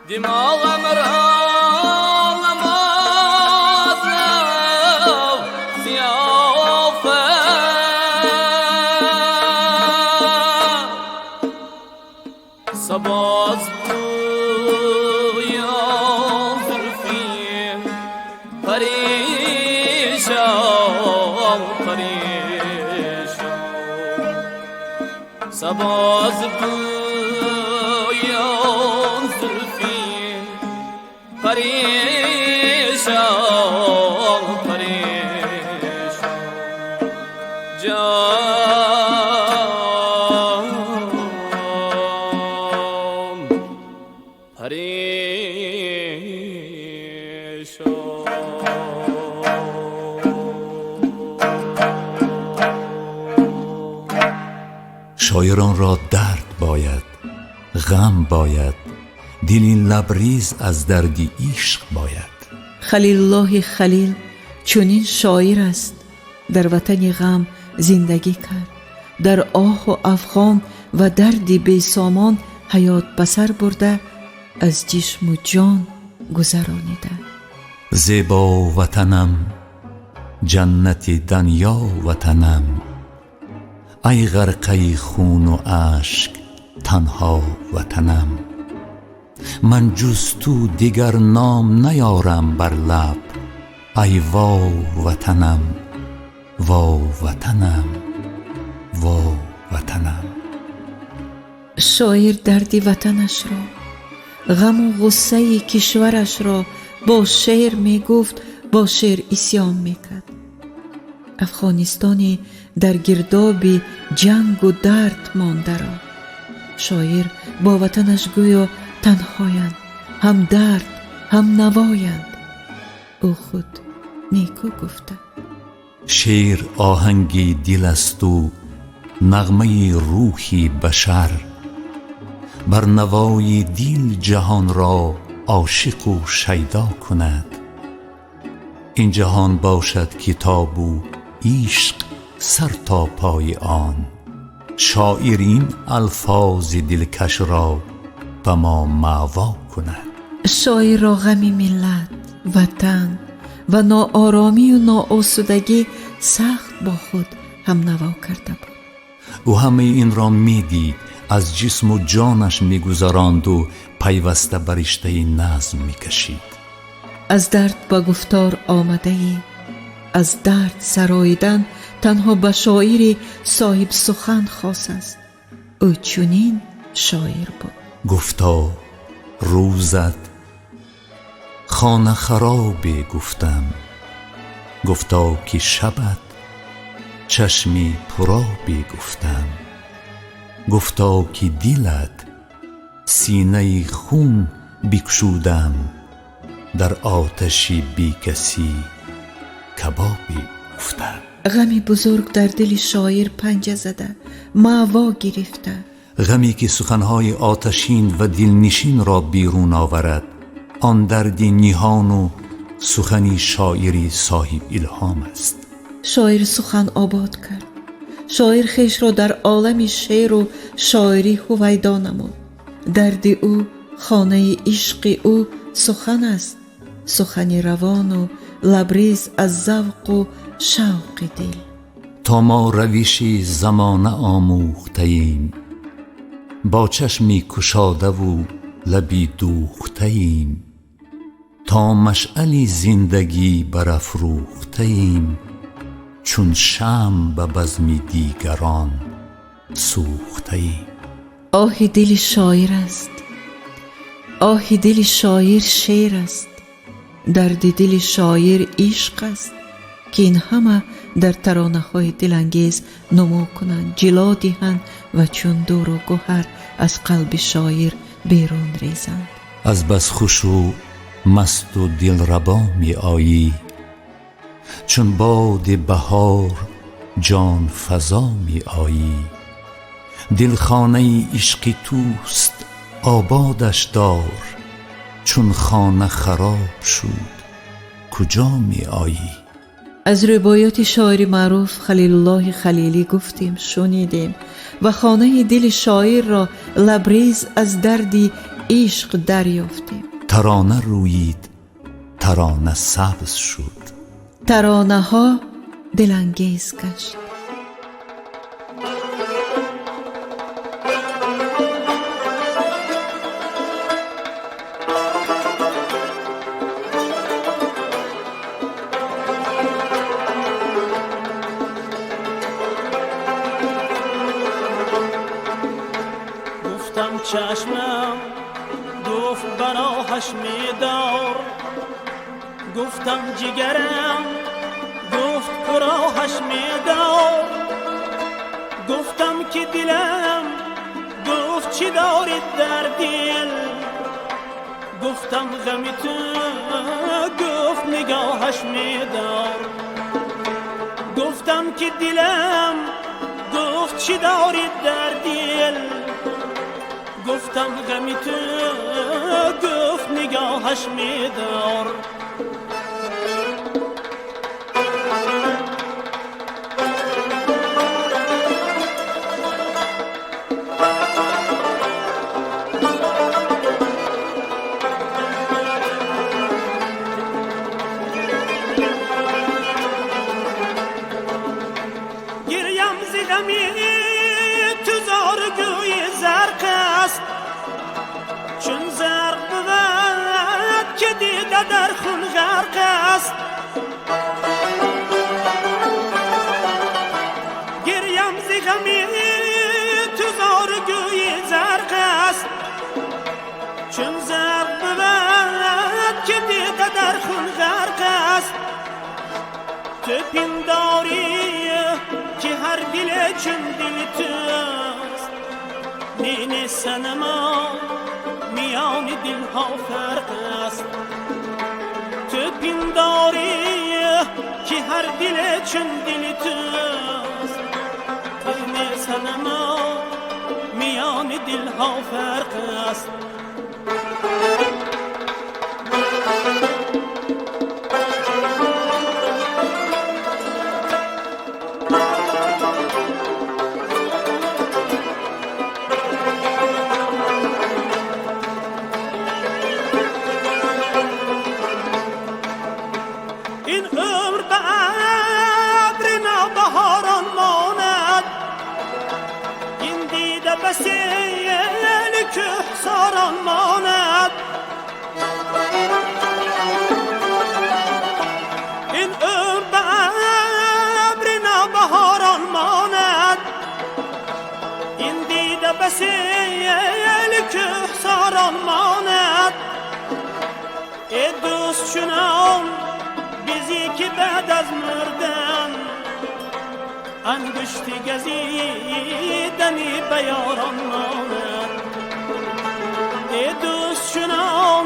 димоғам ро намо аз нав зиёфат, сабо аз бӯи он зулфи парешон, парешон, сабо аз бӯи он зулфи парешон, парешон. Ҷон парешон. Шоиронро дард бояд, ғам бояд, дили лабриз аз дарди ишқ бояд. Халилуллоҳи Халил чунин шоир аст. Дар ватани ғам зиндагӣ кард, дар оҳу афғон ва дарди бесомон ҳаёт ба сар бурда, аз ҷисму ҷон гузаронида. Зебо ватанам, ҷаннати данё ватанам, ай ғарқаи хуну ашк танҳо ватанам. Ман ҷуз ту дигар ном наёрам бар лаб, ай во ватанам, во ватанам, во ватанам. Шоир дарди ватанашро Ғаму ғуссаи кишварашро бо шеър мегуфт, бо шеър исьён мекард. Афғонистони дар гирдоби ҷангу дард мондаро шоир бо ватанаш гӯё танҳоянд, ҳам дард, ҳам навоянд. Ӯ худ некӯ гуфта: Шеър оҳанги дил асту нағмаи рӯҳи башар, бар навои дил ҷаҳонро ошиқу шайдо кунад. Ин ҷаҳон бошад китобу ишқ сар то пои он. Шоир ин алфози дилкашро ба мо маъво кунад. Шоирро ғами миллат, ватан ва нооромию ноосудагӣ сахт бо худ ҳамнаво карда буд. Ӯ ҳамаи инро медид, аз ҷисму ҷонаш мегузаронду пайваста ба риштаи назм мекашид. Аз дард ба гуфтор омадаӣ, аз дард сароидан танҳо ба шоири соҳибсухан хос аст. Ӯ чунин шоир буд. Гуфто рӯзат хона харобе гуфтам, гуфто ки шабат чашми пуробе гуфтам, гуфто ки дилат синаи хун бикшудам, дар оташи бекасӣ кабобе гуфтам. Ғами бузург дар дили шоир панҷа зада, маъво гирифта. Ғаме ки суханҳои оташин ва дилнишинро берун оварад, он дарди ниҳону сухани шоири соҳиб илҳом аст. Шоир сухан обод кард. Шоир хешро дар олами шеъру шоирӣ ҳувайдо намуд. Дарди ӯ, хонаи ишқи ӯ сухан аст, сухани равону лабрез аз завқу шавқи дил. То мо равиши замона омӯхтаем, бо чашми кушодаву лаби дӯхтаем, то машъали зиндагӣ барафрӯхтаем, чун шамъ ба базми дигарон сӯхтаем. Оҳи дили шоир аст, оҳи дили шоир шеър аст, дарди дили шоир ишқ аст, ки ин ҳама дар таронаҳои дилангез нумӯ кунанд, ҷило диҳанд ва чун дуру гӯҳар аз қалби шоир берун резанд. Аз бас хушу масту дилрабо меоӣ, чун боди баҳор ҷонфазо меоӣ. Дилхонаи ишқи туст, ободаш дор, чун хона хароб шуд куҷо меоӣ? Аз рубоёти шоири маъруф Халилуллоҳи Халилӣ гуфтем, шунидем ва хонаи дили шоирро лабрез аз дарди ишқ дарёфтем. Тарона рӯид, тарона сабз шуд, таронаҳо дилангез гашт. Гуфтам чашмам гуфт бароҳаш медор, гуфтам ҷигарам гуфт куроҳаш медор, гуфтам ки дилам гуфт чӣ дорӣ дар дил, гуфтам ғами ту гуфт нигоҳаш медор, гуфтам ки дилам гуфт чӣ дорӣ дар дил, гуфтам ғами ту гуфт нигоҳаш медор. Гирям зи ғами ту зоргӯи зарқ аст, чун зарқ бувад ки дида дар хун ғарқ است. تو پنداری که هر دل چون دل توست، نی نی صنما میان دلها فرق است. تو پنداری که هر دل چون دل توست، نی نی صنما میان دلها فرق است. این عمر به ابر نوبهاران ماند، این دیده به سیل کوهساران ماند. این عمر به ابر نوبهاران ماند، این دیده به سیل کوهساران ماند. ای دوست چنان بیزی که بعد از مردن انگشت گزیدنی به یاران ماند. ای دوست چنان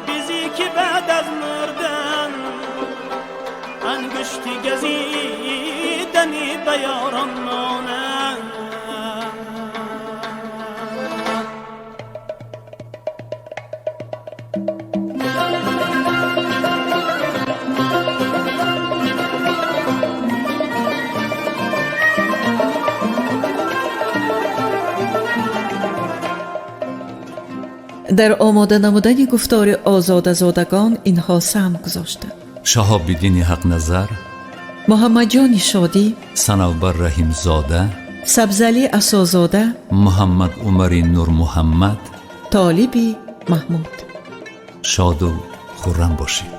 بیزی که بعد از مردن انگشت گزیدنی به یاران ماند. Дар омода намудани гуфтори озодазодагон инҳо саҳм гузоштанд: Шаҳобиддини Ҳақназар, Муҳаммадҷони Шодӣ, Санавбар Раҳимзода, Сабзалӣ Асозода, Муҳаммад Умари Нурмуҳаммад, Толиби Маҳмуд. Шоду хуррам бошед.